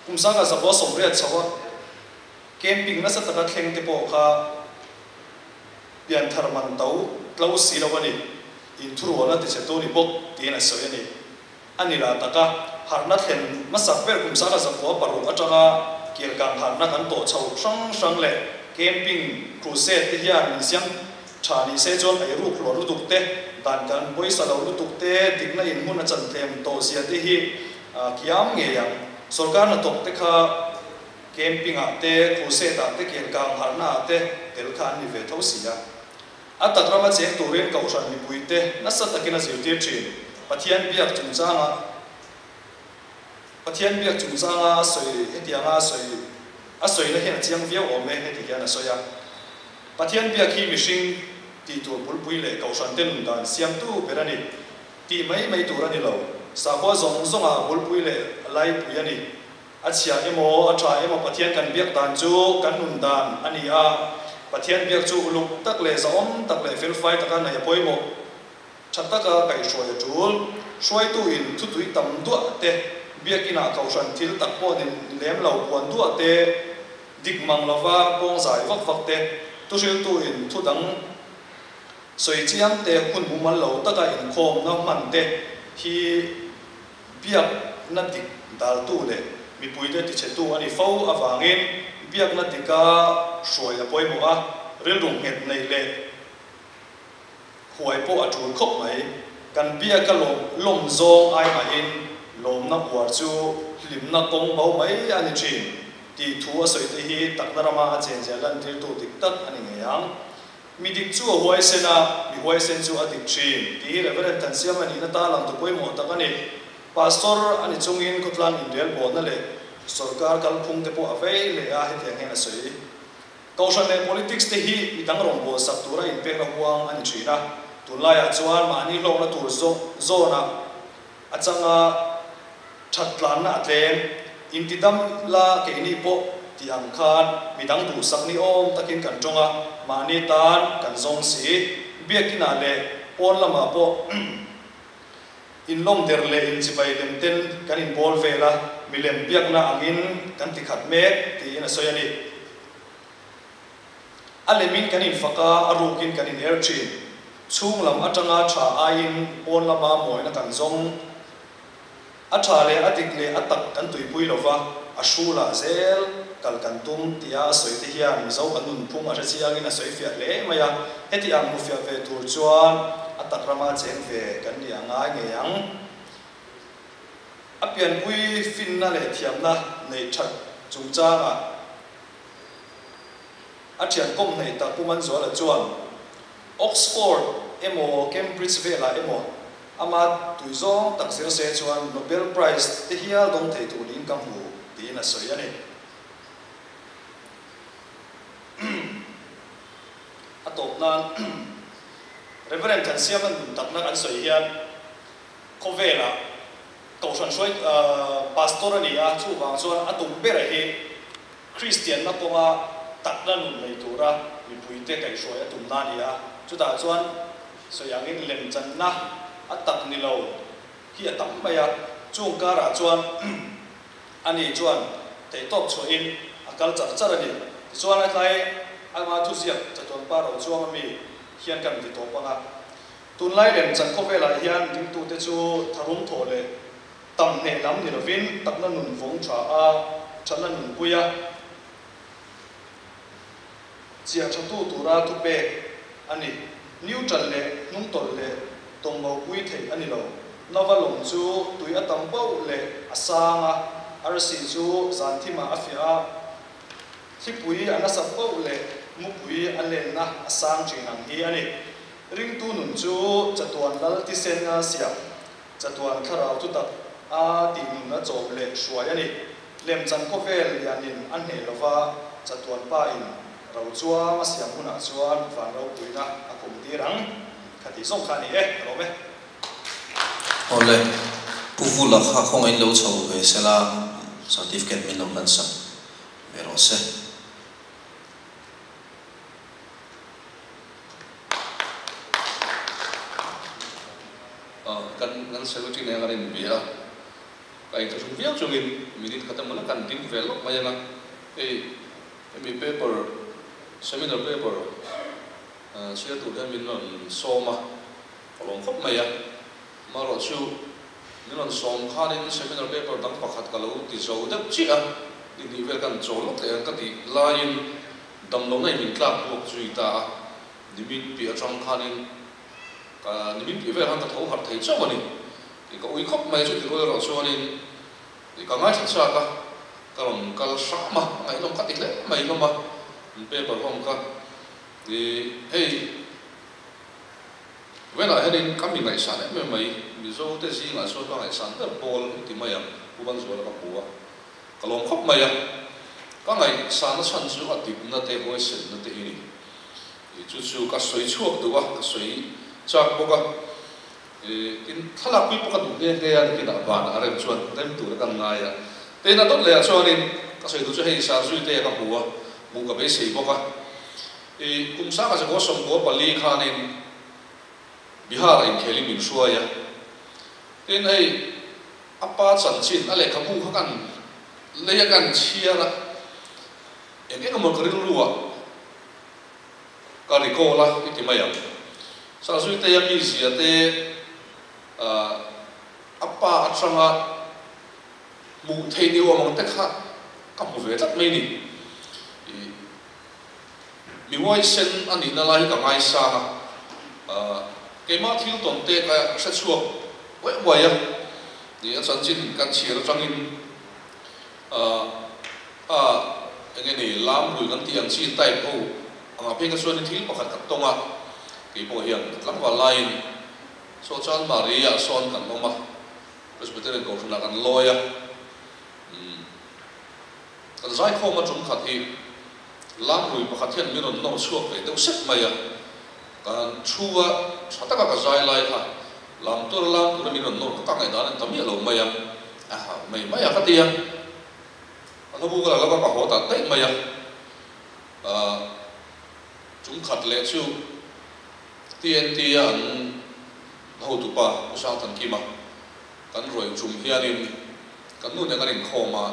Kum sangha zakua 80 chho a camping nasa taka thleng te pawh kha pianthar man to tlo si lo a ni, inthurualna tichhetu ni bawk tiin a sawi a ni. A ni lah taka harhna thlen hmasak ber kum sangha 96 atanga Kelkang harhna kan tawh chho hrang hrang leh camping crusade te hian min siam tha ni se chuan ei ruk hluar lutuk te, dan kan pawisa lo lutuk te, dikna in hmun a chan tlem tawh zia te hi kiam ngei ang. Sorkar hnathawk te kha camping ah te, crusade ah te, Kelkang harhna ah te tel kha an ni ve tho si a. A tak rama cheng turin Kohhran mipuite nasa takin a zirtir thin. Pathian biak chungchanga Pathian biak chungchanga a sawi hetianga a sawi a sawina hian a chiang viau awm e heti hian a sawi a. Pathian biak hi mihring tih tur bulpui leh Kohhrante nun dan siamtu ber a ni. Tih mai mai tur a ni lo. Sakhua zawng zawnga bulpui leh laipui a ni. A chhia emaw, a tha emaw Pathian kan biak dan chu kan nun dan a ni a. Pathian biak chu uluk tak leh zahawm tak leh felfai taka neih a pawimawh. Tha taka kaihhruai a tul. Hruaitu in thutui tam duah te, biakinah kohhran thil tak pawh ni lem lo puan duah te, dik mang lova kawng zai vak vak te, thuhriltu in thu dang sawi chiang te, hun mumal lo taka inkhawmna hman te hi Biakna dik daltu leh mipuite tichhetu a ni fo avangin biakna dika hruai a pawimawh a, rilru nghet neih leh huai pawh a tul khawp mai. Kan biaka lawm zawng ai mahin lawmna uar chu hlimna kawng bo mai a ni thin tih thu a sawi te hi takna rama a chenziah lantirtu dik tak a ni ngei ang. Mi dik chu a huaisen a, mi huaisen chu a dik thin, tih hi Reverend Thansiama nihna ta lang tu pawimawh tak a ni. Pastor a ni chungin khawtlang inrelbawlna leh sorkar kalphung te pawh a vei leh a, hetiang hian a sawi. Kohhran leh politics te hi mi dang rawngbâwl sak tura inpekna huang a ni thin a, tunlaiah chuan mahni hlawkna tur zawnah a changa that tlanna a tlem, intidam la keini pawh tih ang khan midang duhsak ni awm takin kan tawng a, mahni tan kan zawng si. Biakinah leh pawn lamah pawh inlawm der leh inchibai lem ten kan inbawl vel a, milem biakna angin kan ti khat mek tiin a sawi a ni. A lemin kan infak a, a rukin kan in er thin. Chhung lam atanga tha aiin pawn lama mawina kan zawng. A tha leh a dik leh a tak kan tuipui lo va, a hrulah zel kal kan tum tia a sawi te hian Mizo kan nunphung a hre chiangin a sawi fiah hle mai a, heti ang hmu fiah ve tur chuan a tak rama cheng ve kan ni a ngai ngei ang. A pianpui finna leh thiamna neih that chungchangah a thian kawm hnaih tak Pu Manzuala chuan Oxford emaw Cambridge velah emaw ama tui zawng tak zir se chuan Nobel Prize te hial dawng thei tur niin ka hmu tiin a sawi a ni. A tawp nan Reverend Thansiama nun takna kan sawi hian khawvelah Kohhran hruai Pastor a ni a, chuvang chuan a tum bera hi Kristianna kawnga takna nun nei tura mipuite kaihhruai a tumna a ni a, chutah chuan sawi angin lemchanna a tak ni lo hi a tam mai a, chung karah chuan ani chuan theihtawp chhuahin a kal char char a ni. Tichuan a tlai ama thuziak chatuan pa ro chuang ami hian kan ti tawp ang a. Tunlai lemchan khawvelah hian dingtute chu tharum thawh leh tam hneh lam ni lovin takna nun vawng tha a, thatna nunpui a, chiah thatu tura thupek a ni. Neutral leh hnungtawlh leh tawngbaupui theih a ni lo. Nova lawng chu tui a tam pauh leh a sang a, arsi chu zan thimah a fiah a, thlipui a nasat pauh leh mupui a lenna a sang thin ang hi a ni. Ringtu nun chu chatuan lal thisen a siam, chatuan thlarau thutak a tih nun a chawm leh hruai a ni. Lemchan khawvel lianin a hneh lova, chatuan pa in ro chuang a siam hunah chuan van ropuina a kum tir ang. Kha tih zawng kha a ni e, ka lawm e. Awle, Pu Vula kha khawngaih lo chho ve sela certificate min lo hlansak ve rawh se. Kan kan secretary nen kan inbia a, ka inthlahrung viau chungin minute khat emaw la kan ding ve lawk mai anga, hei hemi paper seminar paper chhiar tur hian min rawn sawm a, ka lawm khawp mai a, amaherawh chu min rawn sawm khanin seminar paper dang pakhat ka lo ti zo deuh chiah a, ni hnih vel kan chawl lawk leh ang ka tih laiin Damlohna in min tlak buak zui ta a, nimin piah atang khanin ka nimin piah vel khan ka tho harh thei chauh a ni. Tih ka ui khawp mai chu ti rual erawh chuanin tih ka ngaithla chak a, ka rawn kal hram a, a ngaihnawm ka ti hle mai hlawm a, an paper hlawm kha ih hei velah hianin ka mi ngaihsan em em mai, Mizo te zingah chuan ka ngaihsan ber pawl ti mai ang, Pu Banzuala ka hmu a. Ka lawm khawp mai a, ka ngaihsahna chhan chu a dikna te huaisenna te hi ni. Ih chu chu ka sawi chhuak duh a, ka sawi chak bawk a. Ih tin thlalak pui pawh ka duh nghe nghe a, nikinah vanah a rem chuan rem tur a kan ngai a. Tin a dawt leh ah chuanin ka sawi duh chu hei Sarzui te ka hmu a, hmuh ka beisei bawk a. Ih kum sangah chakua 94 khanin Bihar-ah inkhelin min hruai a. Tin hei. A pa chanchin a lehkhabu kha kan lei a kan chhiar a, eng eng emaw ka rilru ah ka recall a i ti mai ang. Sahzuitei a mizia te a pa atanga hmuh theih ni awm ang te kha ka hmu ve tlat mai ni. I mi huaisen a nihna lai hi ka ngaisang a, keimah thil tawn te ka hre chhuak uaih uaih a, ni a chanchin kan chhiar atangin a eng nge ni lam rui kan tih ang chi type ho angah phei kha chuan thil pakhat ka tawng a, kei pawh hian tlangval laiin saw chuan Maria sawn kan awm a, Presbyterian Kohhranah kan lawi a, Kan zaikhawm a tum khat hi lamrui pakhat hian min rawn nawr chhuak ve deuh sek mai a, kan thu a tha taka ka zai lai kha lam tur a lam tura min rawn nawr ka ka ngaihdan an ta miah lo mai a, a ha mai mai a ka ti a, a hlabu ka la lova ka haw ta daih mai a, ah chung khat leh chu TNT a an hotupa Pu Sangthankima Kan ruai tum hianin kan nu nen kan inkhawm a,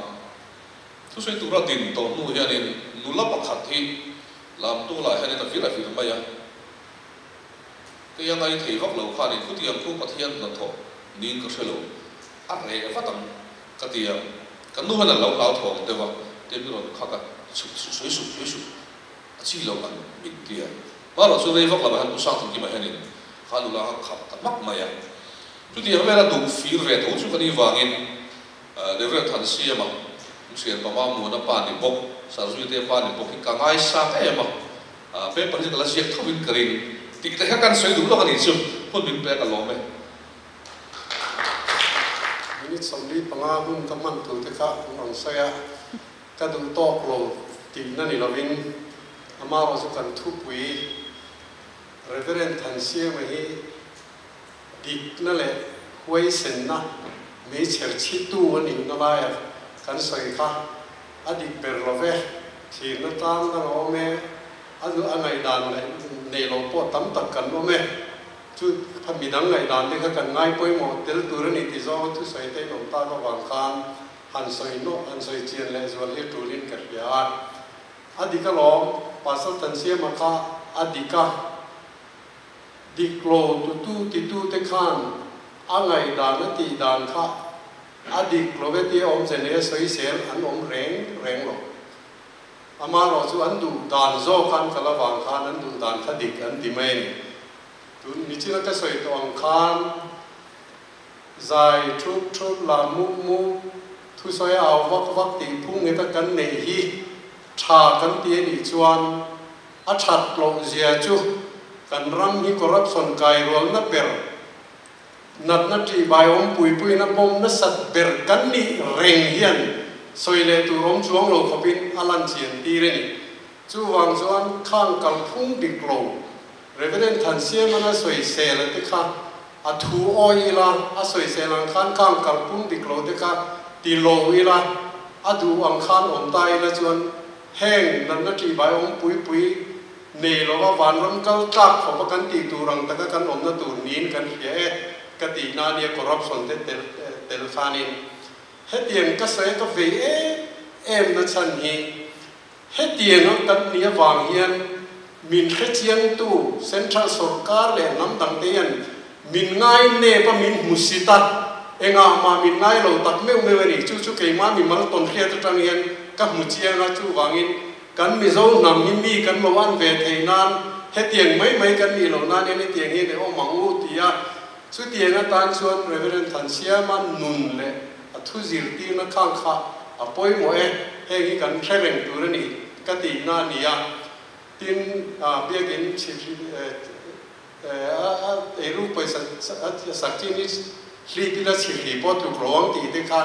thusawi tura din tawh hnu hianin nula pakhat hi lamtulah hianin a vir a vir mai a. Kei a ngai thei vak lo khanin khutiang khu Pathian hnathawh niin ka hre lo, a reh vat ang ka ti a. Kan nu hian a lo hlauthawng deuh a, tin min rawn khak a, Chhuk chhuk sawi suh sawi suh, a chi lo ang min ti a. Hmarawh chu rei vak lovah hian Pu Sangthankima hianin kha nula kha khap ta hmak mai a. Chutiang vela duh fir ve tho chu ka nih vangin Rev. Thansiama, Hriat Pama Muana pa ni bawk, Sarzuite pa ni bawk hi ka ngaisang em a, paper hi chu ka la ziak tho in ka ring tih te kha kan sawi duh lawk a nih chu, hun min pek a lawm e. Minute 45 hun ka hman tur te kha an rawn sawi a, ka duh tawk lo tihna ni lovin amaherawhchu kan thupui Reverend Thansiama hi dikna leh huaisenna meichher chhitu a nihna laia kan sawi kha a dik ber lo ve, thirna tlang dang a awm e, a a ngaihdan nei lo pawh tam tak kan awm e, chu kha midang ngaihdan te kha kan ngai pawimawh tel tur a ni ti zawnga thusawi te in awm tak avang khan han sawi nawh han sawi chian leh zual hi a tulin ka hria a, a dik alawm Pastor Thansiama kha a dik a. Dik lo tutu titu te khan a ngaihdan a tih dan kha a dik lo e tia awmze nei a sawisel an awm reng reng lo. Amaherawh chu an duh dan zawk an kal avang khan an duh dan kha dik an ti mai a ni. Tun michina ka sawi tawh ang khan zai thup thup lam mup mup thusawi au vak vak tih phung ngeta kan neih hi tha kan ti a nih chuan A that loh zia chu kan ram hi corruption kai rualna ber, natna tih bai awm pui puiin a bawm nasat ber kan nih reng hian sawi leh tur awm chuang lo khawpin a lan chian tir a ni. Chuvang chuan khang kalphung dik lo Reverend Thansiamana sawisel a te kha a thu awi ila, a sawisel ang khan khang kalphung dik lo te kha ti lo ila, a duh ang khan awm ta ila chuan Heng natna ṭihbai awm pui pui nei lova vanram kal tlak khawpa kan tih tur ang taka kan awmna tur niin kan hria e ka tih na ania corruption te tel tel khanin hetiang ka sawi ka vei em em na chhan hi hetiang a kan nih avang hian min hrechiangtu central sorkar leh hnam dang te hian min ngai nep a min hmu si ta, engah mah min ngai lo tak meuh meuh a ni. Chu chu keimah mimal tawn hriat atang hian ka hmu chiang a, chuvangin kan Mizo hnam hi mi kan lo an ve theih nan hetiang mai mai kan nih loh nan hian hetiang hian i awm ang u ti a, chutiang atan chuan Reverend Thansiama nun leh a thu zirtirna khang kha a pawimawh e, heng hi kan hre reng tur a ni ka tihna a ni a, tin biakin Eiru pawisa sak chin hi hlip ila chhirhli pawh tluk lo ang tih te kha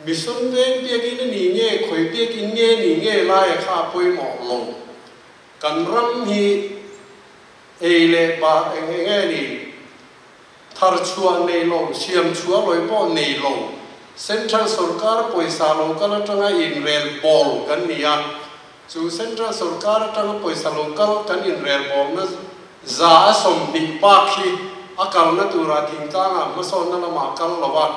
Mission veng biakin a ni nge, khawi biakin nge ni nge laia kha a pawimawh lo. Kan ram hi ei leh bah eng eng nge ni, thar chhuah nei lo, siam chhuah lawi pawh nei lo, Central sorkar pawisa lo kal atanga inrel bawl kan ni a. Chu Central sorkar atanga pawisa lo kal kan inrelbawlna 20% bak hi a kalna turah thingtlangah hmasawnna lamah kal lo a,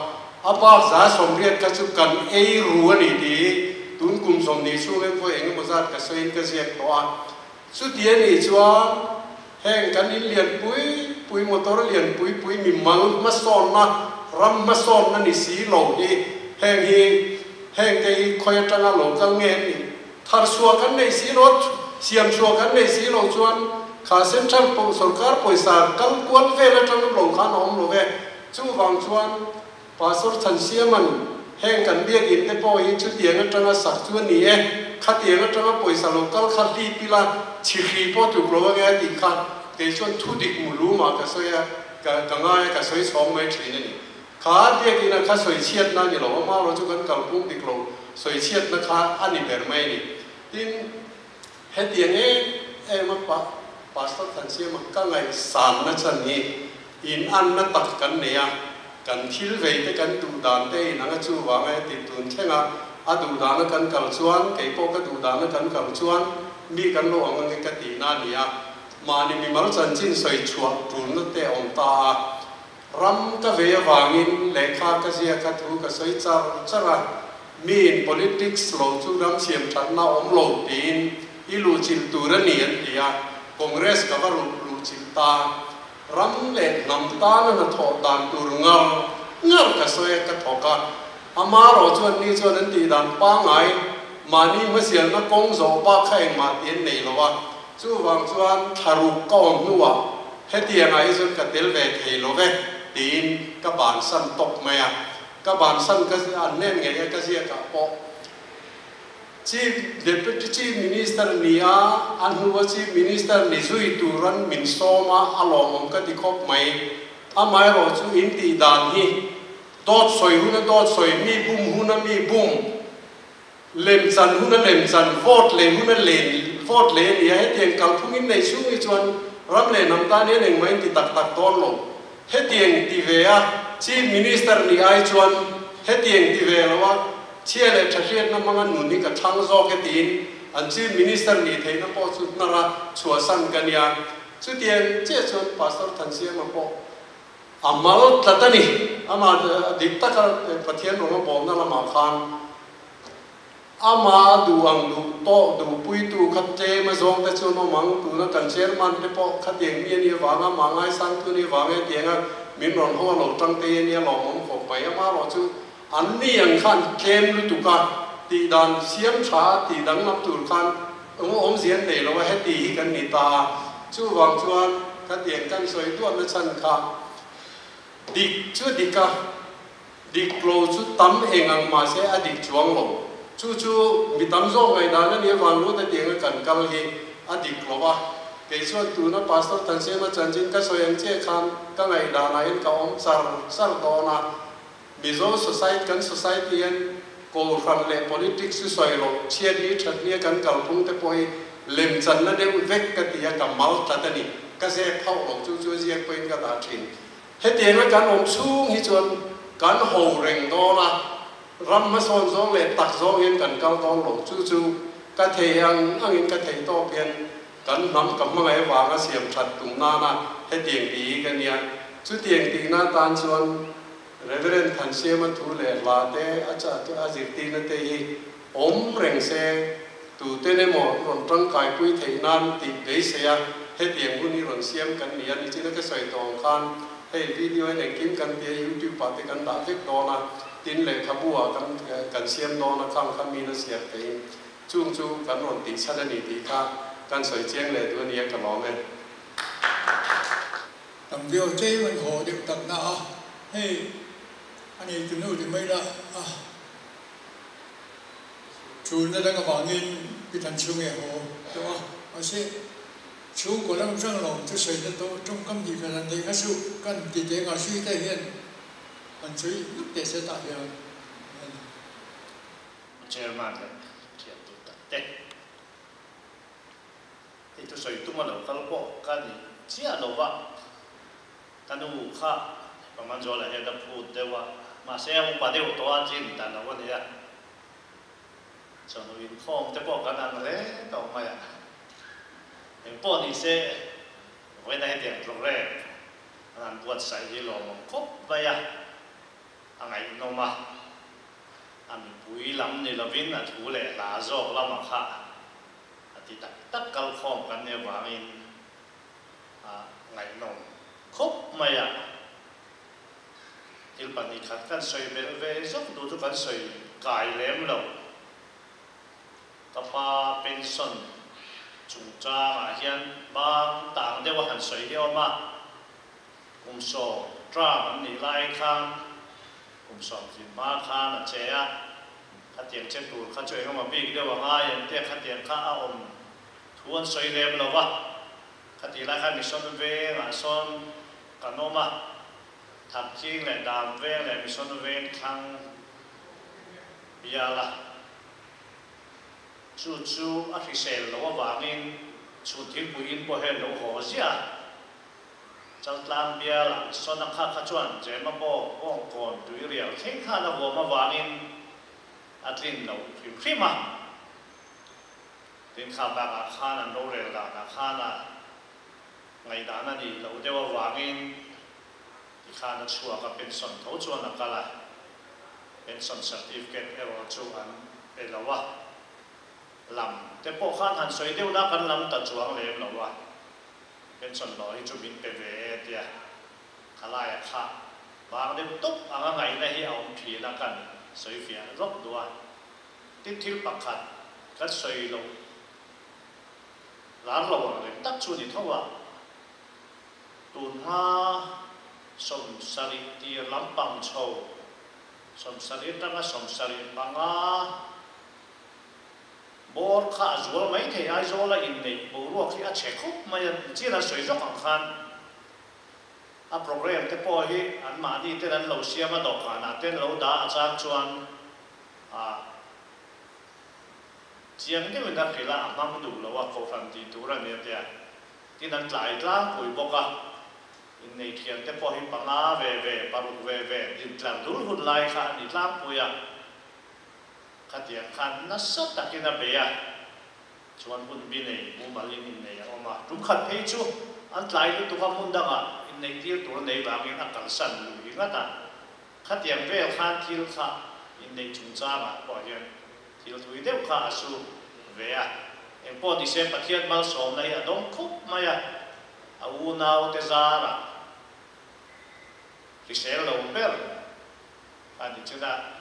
a bak 80% kha chu kan ei ru a ni tih hi tun kum 20 chhungin vawi eng emaw zat ka sawiin ka ziak tawh a. Chuti a nih chuan heng kan in lian pui pui, motor lian pui pui mimal hmasawnna, ram hmasawnna ni si lo hi heng hi heng te hi khawi atanga lo kal nge an nih? Thar chhuah kan nei si lo, siam chhuah kan nei si lo chuan kha Central sorkar pawisa kal kual vel atang lo khan a awm lo ve. Chuvang chuan Pastor Chhansiaman heng kan biakinn te pawh hi chutiang atanga sak chu a ni e, khatiang atanga pawisa lo kal kha hlip ila chhihri pawh tluk lo ange a tih kha kei chuan thudik mulumah ka sawi a, ka ngai a, ka sawi chhawng mai thin a ni. Kha biakina kha sawichhiatna a ni lo, amaherawh chu kan kalpung dik lo sawichhiatna kha a ni ber mai a ni. Tin, hetiang em em a Pastor Thansiama ka ngaihsanna chan hi inanna tak kan nei a, kan thil vei te kan duh dan te inang a chuvanga heti tun thlenga a duh dana kan kal chuan kei pawh ka duh dana kan kal chuan mi kan lo ang ange ka tihna a ni a, mahni mimal chanchin sawichhuah tulna te a awm ta a. Ram ka vei avangin lehkha ka ziak a thu ka sawi char char a, miin politics lo chu ram siam thatna awm lo tiin i luhchilh tur a ni an ti a, Congress ka va luhchilh ta. Ram leh hnam tana hnathawh dan tur ngar ngar ka sawi a, ka thawk a. Amaherawh chuan ni chuan an tih dan pangngai mahni hmasialna kawng zawh bak kha engmah ti an nei lo a, Chuvang chuan thlaruk ka awm hnuah hetiangah hi chuan ka tel ve thei lo ve tiin ka bansan tawp mai a. Ka bansan ka an hnen ngei a ka ziakah pawh Chief Deputy Chief Minister ni a, a hnua Chief Minister ni zui turan min sawm a, a lawmawm ka ti khawp mai. Amaherawh chu in tih dan hi dawt sawi huna dawt sawi, mi bum huna mi bum, lemchan huna lemchan, vote lei huna len vote lei a ni a, hetiang kalphung in nei chhung hi chuan ram leh hnam tan hian engmah in ti tak tak dawn lo. Hetiang ti ve a Chief Minister nih ai chuan hetiang ti ve lo a chhia leh tha hriatna hmanga nun hi ka thlang zawk e tiin an Chief Minister nih theihna pawh chu hnar a chhuahsan ka nia. Chutiang chiah chuan Pastor Thansiama pawh a mal tlat a ni. Amah dik taka Pathian rawng a bawlna lamah khan Ama duh ang duh tawh duhpuitu kha tlem a zawng te chu an awm ang, tuna kan chairman te pawh khatiang mi a nih avanga mah ngaisangtu a nih avanga hetianga min rawn haw a lo tang te hi a nia lawmawm khawp mai. Amaherawh chu an ni ang khan tlem lutuk a, tihdan siam tha a tih danglam tur khan eng awmzia an nei lo a, heti hi kan ni ta a, chuvang chuan khatiang kan sawi duatna chhan kha dik chu a dik a. Dik lo chu tam eng ang mahse a dik chuang lo. Chu chu mi tam zawk ngaihdan a nia van lut a tiang a kan kal hi a dik lo a. Kei chuan tuna Pastor Thansema chanchin ka sawi ang chiah khan ka ngaihdan ah hian ka awm char char dawn a. Mizo society kan society hian Kohhran leh politics chu sawi loh chhiat ni that nia kan kalphung te pawh hi lemchanna deuh vek ka ti a ka mal tlat a ni. Ka zep hauh lo chu chu a ziak pawhin ka dah thin. Hetianga kan awm chhung hi chuan kan ho reng dawn a, ram hmasawn zawng leh tak zawng hian kan kal dawn lo. Chu chu ka thei ang angin ka thei tawp hian kan hnam ka hmangaih avanga siam that tum nana hetiang tih hi ka nia. Chutiang tihna atan chuan Reverend Thansiama thu leh hla te a chah a zirtirna te hi awm reng se, tuten emaw rawn tangkaipui theih nan tih beisei a, hetiang hun hi rawn siam kan ni a, nichina ka sawi tawh ang khan hei video hian engkim kan ti a, youtube ah te kan dah vek dawn a, tin lehkhabu ah kan kan siam dawn a, khang kha min a siam theihin chung chu kan rawn tih chhan a ni tih kha kan sawi chiang leh duh a nia ka lawm e. Tam viau tlem an haw deuh tak na a, hei a nei tu nu ti mai la a. Chulna dang avangin pi than chhung e haw tawh a, mahse chhungkaw lam hrang lawm thusawi na tawh tawngkam nih kha han neih kha chu kan ti teh ngah hri te hian han sawi nuk teh se tah hian a ni. Chairman leh thian duh tak te hei thusawi tuma lo kal pawh ka ni chiah lo va. Ka nu kha Pamanzuala hian a phut deuh a, mahse a upa deuh tawh a, tlin ta lo a nia. Chawhnu inkhawm te pawh kan ang hle tawh mai a. Engpawh ni se, vawiina hetiang program an han buatsaih hi lawmawm khawp mai a, a ngaihnawm a, a mipui lam ni lovin a thu leh hla zawk lamah kha a ti tak tak kalkhawm kan nih avangin a ngaihnawm khawp mai a, thil pahnih khat kan sawi belh ve zawk duh chu kan sawi kai lem lo. Ka pa pension chungchangah hian bang tang deuh a han sawi hi a awm a, kum sawm term an nih lai khan kum sawm tlin hma khan a che a, khatiang che tur kha chu engemaw bik deuh a ngai an tia khatiang kha a awm Thu an sawi lem lo va, khati lai khan Mission vengah sawn kan awm a, Thakching leh Dam veng leh Mission veng thlang bial a, chu chu a hrisel lo avangin chhun thilpuiin pawh hian lo haw ziah a, Chaltlang bialah sawn a kha kha chuan Jema pawh Bawngkawn tuirial thleng khan a huam avangin a tlin lo hrim hrim a. Tin, kha bakah khan an rorel danah khan a ngaihdan a nih loh deuh avangin tikhan a chhuak a, pension tho chuan a kal a, pension certificate erawh chu an pe lo a, lam te pawh khan han sawi deuh na kan lam ta chuang lem lo a, pension hlawh hi chu min pe ve e tia khalaia kha bang deuh tawp anga ngaihna hi a awm thin a kan sawi fiah rawk duh a. Tin, thil pakhat kan sawi loh lar lo ang reng tak chu ni tho a, tun hma 70 tir lampang chho Sawmsarih atanga 75 bawr kha a zual mai thei. Aizawla inneih boruak hi a chhe khawp mai a, chin an sawi zawk ang khan a program te pawh hi anmahni ten an lo siam a, dawhkanah te an lo dah a chang chuan a chiang deuhin a hrilh a, a hmang duh lo a, kohhran tih tur a ni a tia. Tin an tlai tlangpui bawk a, innei thiante pawh hi panga ve ve, paruk ve ve intlar dul hun lai kha a ni tlangpui a. Khatiang khan nasa takin a bei a, chuan hun bi nei mumalin innei a awm a. Tum khat phei chu an tlai lutuk a, hmun dangah inneih tir tur a nei vangin a kalsan lui ngat a. Khatiang vel khan thil kha inneih chungchangah pawh hian thil thui deuh kha a su ve a. Engpawh ni se Pathian malsawmna hi a dawng khawp mai a, a unaute zarah hrisel lo ber a ni chin a.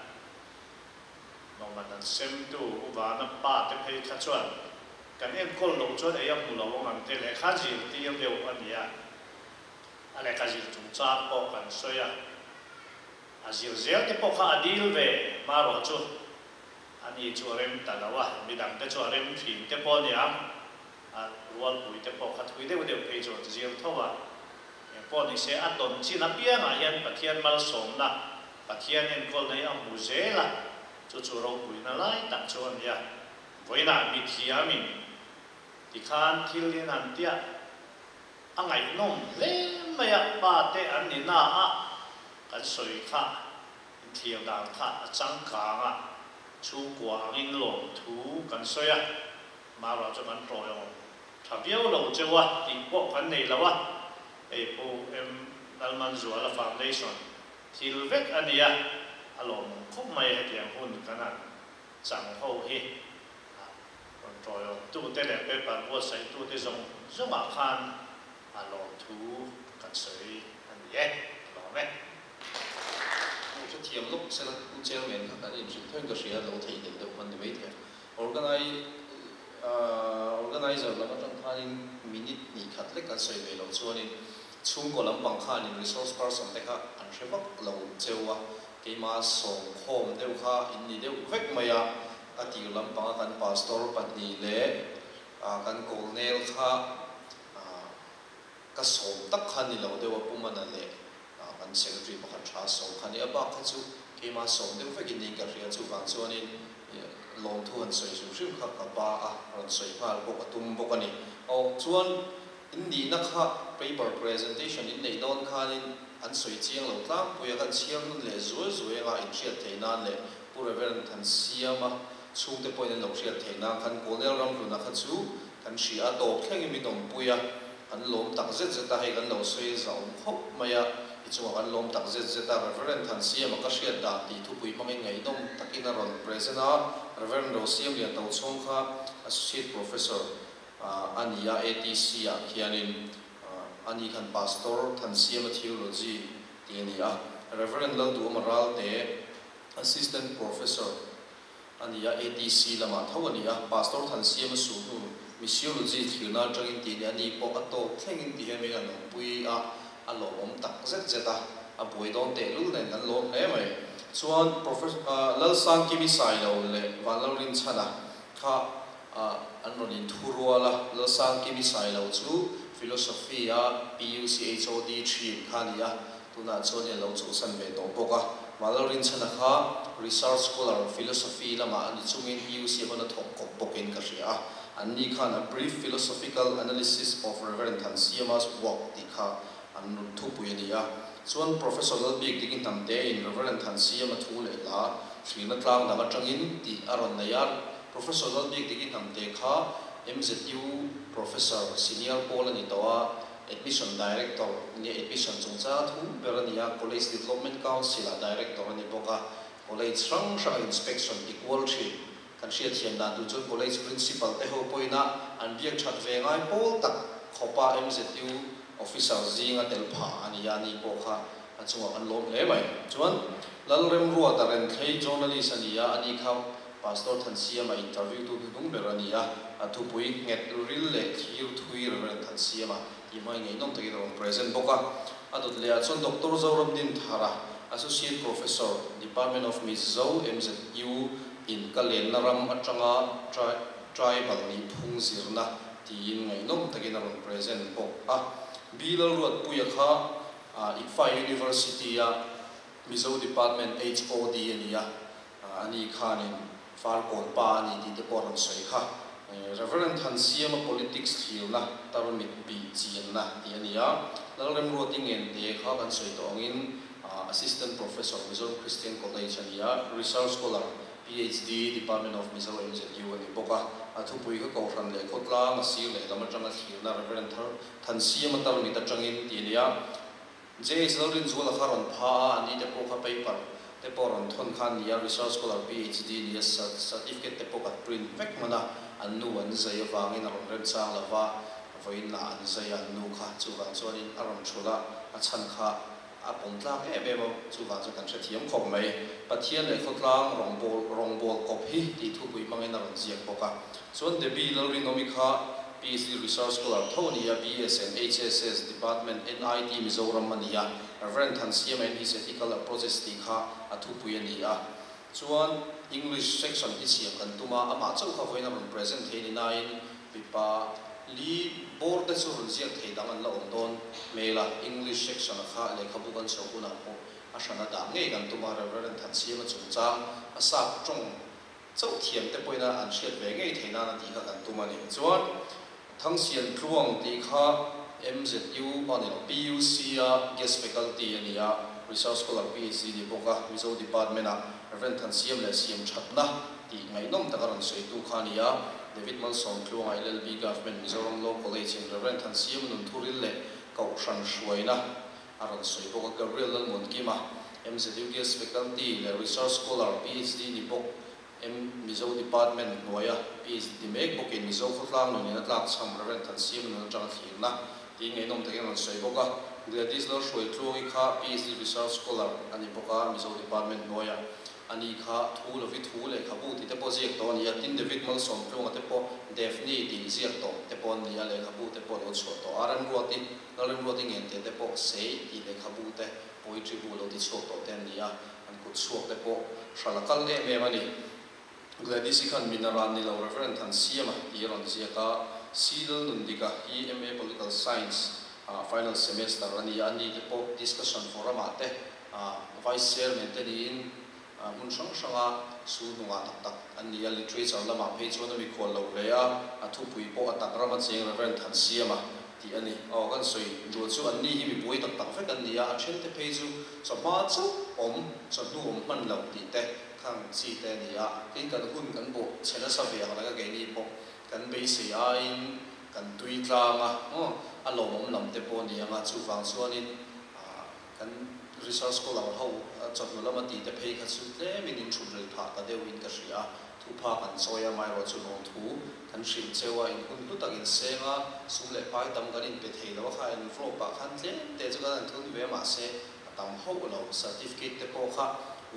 Lawmman an semtu U Vana pa te phei kha chuan kan enkawl loh chuan ei a hmu lo ang ang te lehkha zirtir deuh a ni a, a lehkha zir chungchang pawh kan sawi a, a zir zel te pawh kha a dil ve hmarawh chu a ni chu a rem ta lo a, midang te chu a rem thin te pawh a ni ang, a rualpui te pawh kha thui deuh deuh phei chu an zir tho a, engpawh ni se a tawn chin apiangah hian Pathian malsawmna Pathian enkawlna hi a hmu zel a, chu chu ropuina lai tak chu a ni a. Vawiinah mithiamin tikhan thil in han tia a ngaihnawm hle mai a, pa te an ni na a, kan sawi kha inthlir dan kha a changkang a, chhungkua angin lawmthu kan sawi a, marawh chu kan tawihawm tha viau lo cheu a tih pawh kan nei lo a, hei Pu M. Lalmanzuala Foundation Thil vek a nia, a lawmawm khawp mai hetiang hun kan han chang ho hi. A rawn tawiawmtute leh paper buatsaitute zawng zawngah khan a lawmthu kan sawi a ni e, a lawm e. Hmu hrethiam lawk sela Pu Chairman kha kan inhrilh thawin ka hria, lo theihnghilh deuh hman ni maithei a. Organizer lam atang khanin minute hnih khat lek kan sawi ve loh chuanin Chhungkaw lampang khanin resource person te kha an hre vak lo cheu a, keimah sawmkhawm deuh kha in ni deuh vek mai a, a tir lampanga kan pastor pahnih leh kan colonel kha ka sawm tak kha ni lo deuh a, Pu Mana leh kan secretary pakhat tha sawm kha ni a, bak kha chu keimah sawm deuh vekin niin ka hria, chuvang chuanin lawmthu han sawi hrim hrim kha ka pa a rawn sawi nghal bawk a tum bawk a ni. Aw chuan. In nihna kha paper presentation in neih dawn khanin an sawi chiang lo tlangpui a, kan chhiar nun leh zuai zuai anga in hriat theih nan leh Pu Reverend Thansiama chhungte pawhin an lo hriat theih nan khan Colonel Ramhluna kha chu kan hria a, tawp thlengin min awmpui a, kan lawm tak zet zet a, hei kan lo sawi zauh khawp mai a, i chungah kan lawm tak zet zet a, Reverend Thansiama ka hriat dan tih thupui hmangin ngaihnawm takin a rawn present a, Reverend Rosiamlian Tochhawng kha Associate Professor A ni a, ATC ah khianin a ni khan Pastor Thansiama Theology tih a ni a, Reverend Lalduhawma Ralte Assistant Professor a ni a, ATC lamah tho a ni a, Pastor Thansiama Suhnu Missiology thlirna atangin tih a ni, a ni pawh a tawp thlengin ti hian min an awmpui a, a lawmawm tak zet zet a, a buai dawn tehlul nen kan lawm hle mai. Chuan Professor Lalsangkimi Sailo leh Vanlalrinchhana kha an rawn inthu rual a, Lalsangkimi Sailo chu Philosophy a PUC HOD thin kha a ni a, tunah chuan i a lo chawlhsan ve tawh bawk a. Vanlalrinchhana kha Research Scholar Philosophy lamah a ni chungin PUC hawn a thawk kawp bawkin ka hria a, anni khan A Brief Philosophical Analysis of Reverend Thansiama's Work tih kha an rawn thupui a ni a. Chuan Professor Lalbik Diki Hnamtein Reverend Thansiama thu leh hla thlirna tlang dang atangin tih a rawn nei a. Professor Lalbik Diki Hnamte kha MZU Professor Senior pawl a ni tawh a, Admission Director nia admission chungchanga thu ber a ni a, College Development Council-ah Director a ni bawk a, College hrang hranga inspection ti kual thin. Kan hriatthiam dan tur chuan College Principal te ho pawhin-a an biak that ve ngai pawl tak khawpa MZU Officer zinga tel phah a ni a, ni pawh kha a chungah kan lawm hle mai. Chuan Lalremruata Renthlei Journalist a ni a, ani kha Pastor Thansiama interview tu hnuhnung ber a ni a, a thupui nghet ril leh thlir thui Reverend Thansiama tih hmai ngeihnawm takin a rawn present bawk a. A dawt lehah chuan Doctor Zoramdin Thara Associate Professor, Department of Mizo, MZU, in Ka lenna ram atanga Tribal nih phung zirna tiin ngaihnawm takin a rawn present bawk a. B Lalruatpuia kha ICFAI University-a Mizo Department HOD a ni a, ani khanin Farkawn pa a ni tih te pawh a rawn sawi kha. Reverend Thansiama Politics thlirna tarmit bih chianna tih a ni a, Lalremruati Ngente kha kan sawi tawh angin Assistant Professor Mizoram Christian College a ni a, Research Scholar PHD Department of Mizo MZU a ni bawk a, a thupui kha Kohhran leh Khawtlang a sir lehlam atanga thlirna Reverend Thansiama tarmit atangin tih a ni a. JH Lalrinzuala kha rawn pha a, ani te pawh kha paper te pawh rawn thawn kha a ni a, research scholar PHD ni a, certificate te pawh kan print vek hman a, an nu an zai avangin a rawn remchang lo va, vawiin ah an zai a an nu kha, chuvang chuanin a rawn thulh a, a chhan kha a pawm tlak em em a, chuvang chuan kan hrethiam khawp mai. Pathian leh khawtlang rawngbâwl rawngbâwl kawp hi tih thupui hmangin a rawn ziak bawk a, chuan Debbie Lalrinawmi kha PhD Research Scholar tho a ni a, BS and HSS Department, NIT Mizoram a ni a, Rev. Thansiama and his Ethical Approaches tih kha a thupui a ni a. Chuan English section hi siam kan tum a, amah chauh kha vawiin a rawn present thei ni nain mipa li bawr te chu rawn ziak thei dang an la awm dawn hmel a, English section a kha lehkhabu kan chhoh hunah pawh a hran a dah ngei kan tum a, Rev. Thansiama chungchang a sap tawng Chauh thiam te pawhin a an hriat ve ngei thei nan a tih kha kan tum a ni. Chuan Thangsian Tluang tih kha MZU a ni lo, PUC a guest faculty a ni a, Research Scholar PhD ni bawk a, Mizo Department ah Rev. Thansiam leh Siam Thatna tih ngaihnawm taka rawn sawitu kha a ni a, David Malsawm Tluanga LLB Government Mizoram Law College in Rev. Thansiam Nunthuril leh Kohhran hruaina a rawn sawi bawk a, Gabriel Lalmuankima, MZU Guest Faculty leh Research Scholar, PhD ni bawk, M Mizo Department hnuaia PhD ti mek bawkin Mizo khawtlang nun in a tlak chham Rev. Thansiama nun atanga thlirna tiin ngaihnawm takin a rawn sawi bawk a, Gladys Lalhruaitluangi kha PhD Research Scholar a ni bawk a, Mizo Department hnuaia A ni kha thu lovi thu lehkhabu tih te pawh ziak tawh a ni a, tin David Malsawmtluanga te pawh Daphne tih ziak tawh te pawh an ni a, lehkhabu te pawh a lo chhuah tawh a, Remruati, Lalremruati Ngente te pawh Sei tih lehkhabu te poetry bu lo ti chhuak tawh te an ni a, an kut chhuak te pawh hral a kal em em a ni. Gladys-i khan Minaran ni lo Reverend Thansiama tih a rawn ziak a, C Lalnundika hi MA Political Science ah final semester a ni a, a ni te pawh discussion forum ah te Vice Chairman te niin hmun hrang hranga su hnungah tak tak an ni a, literature lamah phei chuan a mikhual lo hle a, a thupui pawh a tak rama cheng Reverend Thansiama tih a ni. Aw kan sawi duh chu an ni hi mipui tak tak vek an ni a, a then te phei chu chawhma chauh awm, chawhnu awm hman lo tih te khang chi te a ni a, tin kan hun kan bawh chhe nasa ve ang reng a keini pawh kan beisei aiin kan tui tlang a, a lawmawm lam te pawh a ni ang a, chuvang chuanin Kan research scholar ho chawhnu lama tih te phei kha chu tlemin in thut rei phah ta deuhin ka hria a, thupha kan chawi a, amaherawh chu lawmthu kan hrilh cheu a, in hun hlu tak in seng a, sum leh pai tam kan inpe thei lo a, kha envelope ah khan tlem te chu kan han thun ve a, mahse a tam hauh lo, certificate te pawh kha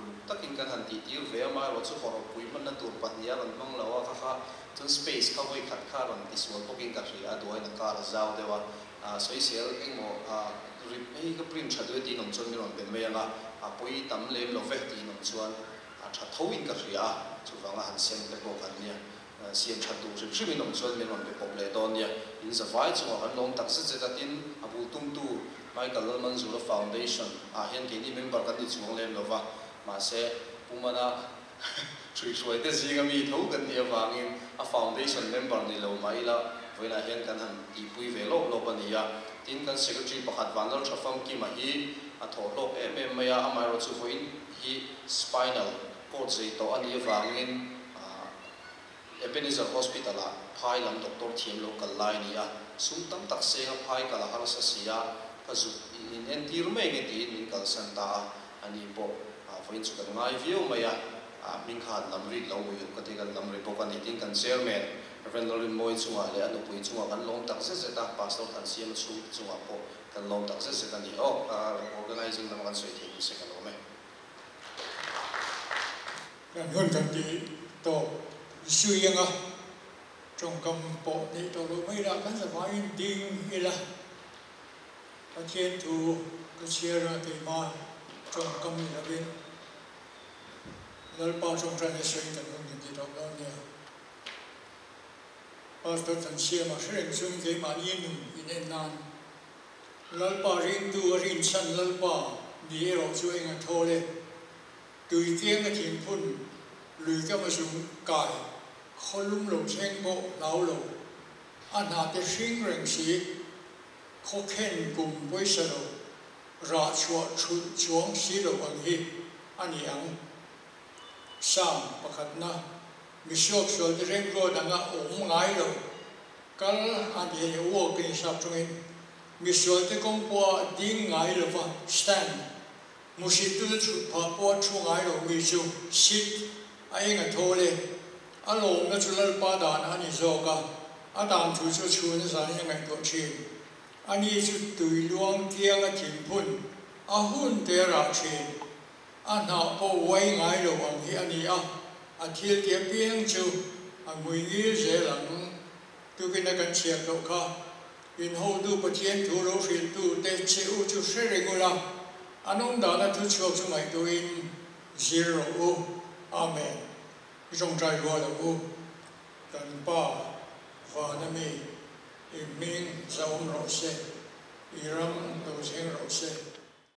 uluk takin kan han tih tir ve a, amaherawh chu hawrawppui hmanna tur pahnih a rawn hmang lo a, kha kha chuan space kha vawi khat kha a rawn tisual bawkin ka hria a, duain a kar a zau deuh a. Sawisel engmaw rip hei ka print tha duai tiin awm chuan min rawn pe mai ang a, a pawi tam lem lo ve tiin awm chuan a tha tho in ka hria a, chuvanga han sem te pawh kan nia, siam tha duh hrim hrim in awm chuan min rawn pe pawp leh dawn nia, in zavai chungah kan lawm tak zet zet a, tin a bul tumtu Michael Lalmanzura Foundation ah hian keini member kan ni chuang lem lo va, mahse Pumana Hruihruai te zinga mi tho kan nih avangin a foundation member ni lo mah ila vawiinah hian kan han tihpui ve lawp lawp a ni a. Tin, kan secretary pakhat Vanlaltha Famkima hi a thawh hlawk em em mai a, amaherawh chu vawiin hi spinal cord zei tawh a nih avangin Ebenezer Hospital ah phai lam doctor thiam lo kal lai a ni a, sum tam tak seng a phai kal a harsa si a, ka zuk in entir mai nge tiin min kalsan ta a. A ni pawh vawiin chu kan ngai viau mai a, hming kha han lam rik lo ui ka ti kan lam ri bawk a ni. Tin, kan Chairman Rev. Lalrinmawii chungah leh a nupui chungah kan lawm tak zet zet a, Pastor Thansiama chhungte chungah pawh kan lawm tak zet zet a ni. Aw, organizing lama kan sawi thei ni se ka lawm e. Kan hun kan tih tawp zui anga tawngkam pawh neih tawh loh mai lah kan zavaiin ding ila. Pathian thu ka chhiar a keimah Tawngkam ni lovin Lalpa tawngtaina sawiin kan hun kan ti tawp dawn nia. Pastor Thansiama hre reng chungin keimahni nun in en nan Lalpa ringtu a rinchhan Lalpa ni erawh chu eng a thawl e. Tui kianga thingphun lui kama zung kai khaw lum lo thleng pawh hlau lo a hna te hring reng si khaw khen kum pawisa lo rah chhuah thulh chuang si lo ang hi a ni ang. Psalm pakhatna, Misuak sual te reng ruat anga awm ngai lo kal a ni hei walk in sap tawngin misual te kawng pawha ding ngai lova stand Hmuhsittu te chhut phah pawh a thu ngai lo mi chu sit a eng a thawl e. A lawmna chu Lalpa dan a ni zawk a, a dan thu chu chhun a zanin a ngaihtuah thin. Ani chu tui luang kianga thingphun a hun te a rah thin. A hnah pawh uai ngai lo ang hi a ni a, a thil ti apiang chu a ngui ngil zel ang. Tukin a kan chhiar tawh kha. In hotu Pathian thu lo hrilhtu te che u chu hre reng ula, an awm dana thu chhuak chu ngaihtuahin zir rawh u. Amen. I tawngtai rual ang u. Kan Pa, vana mi, i hming zahawm rawh se, i ram lo zeng rawh se.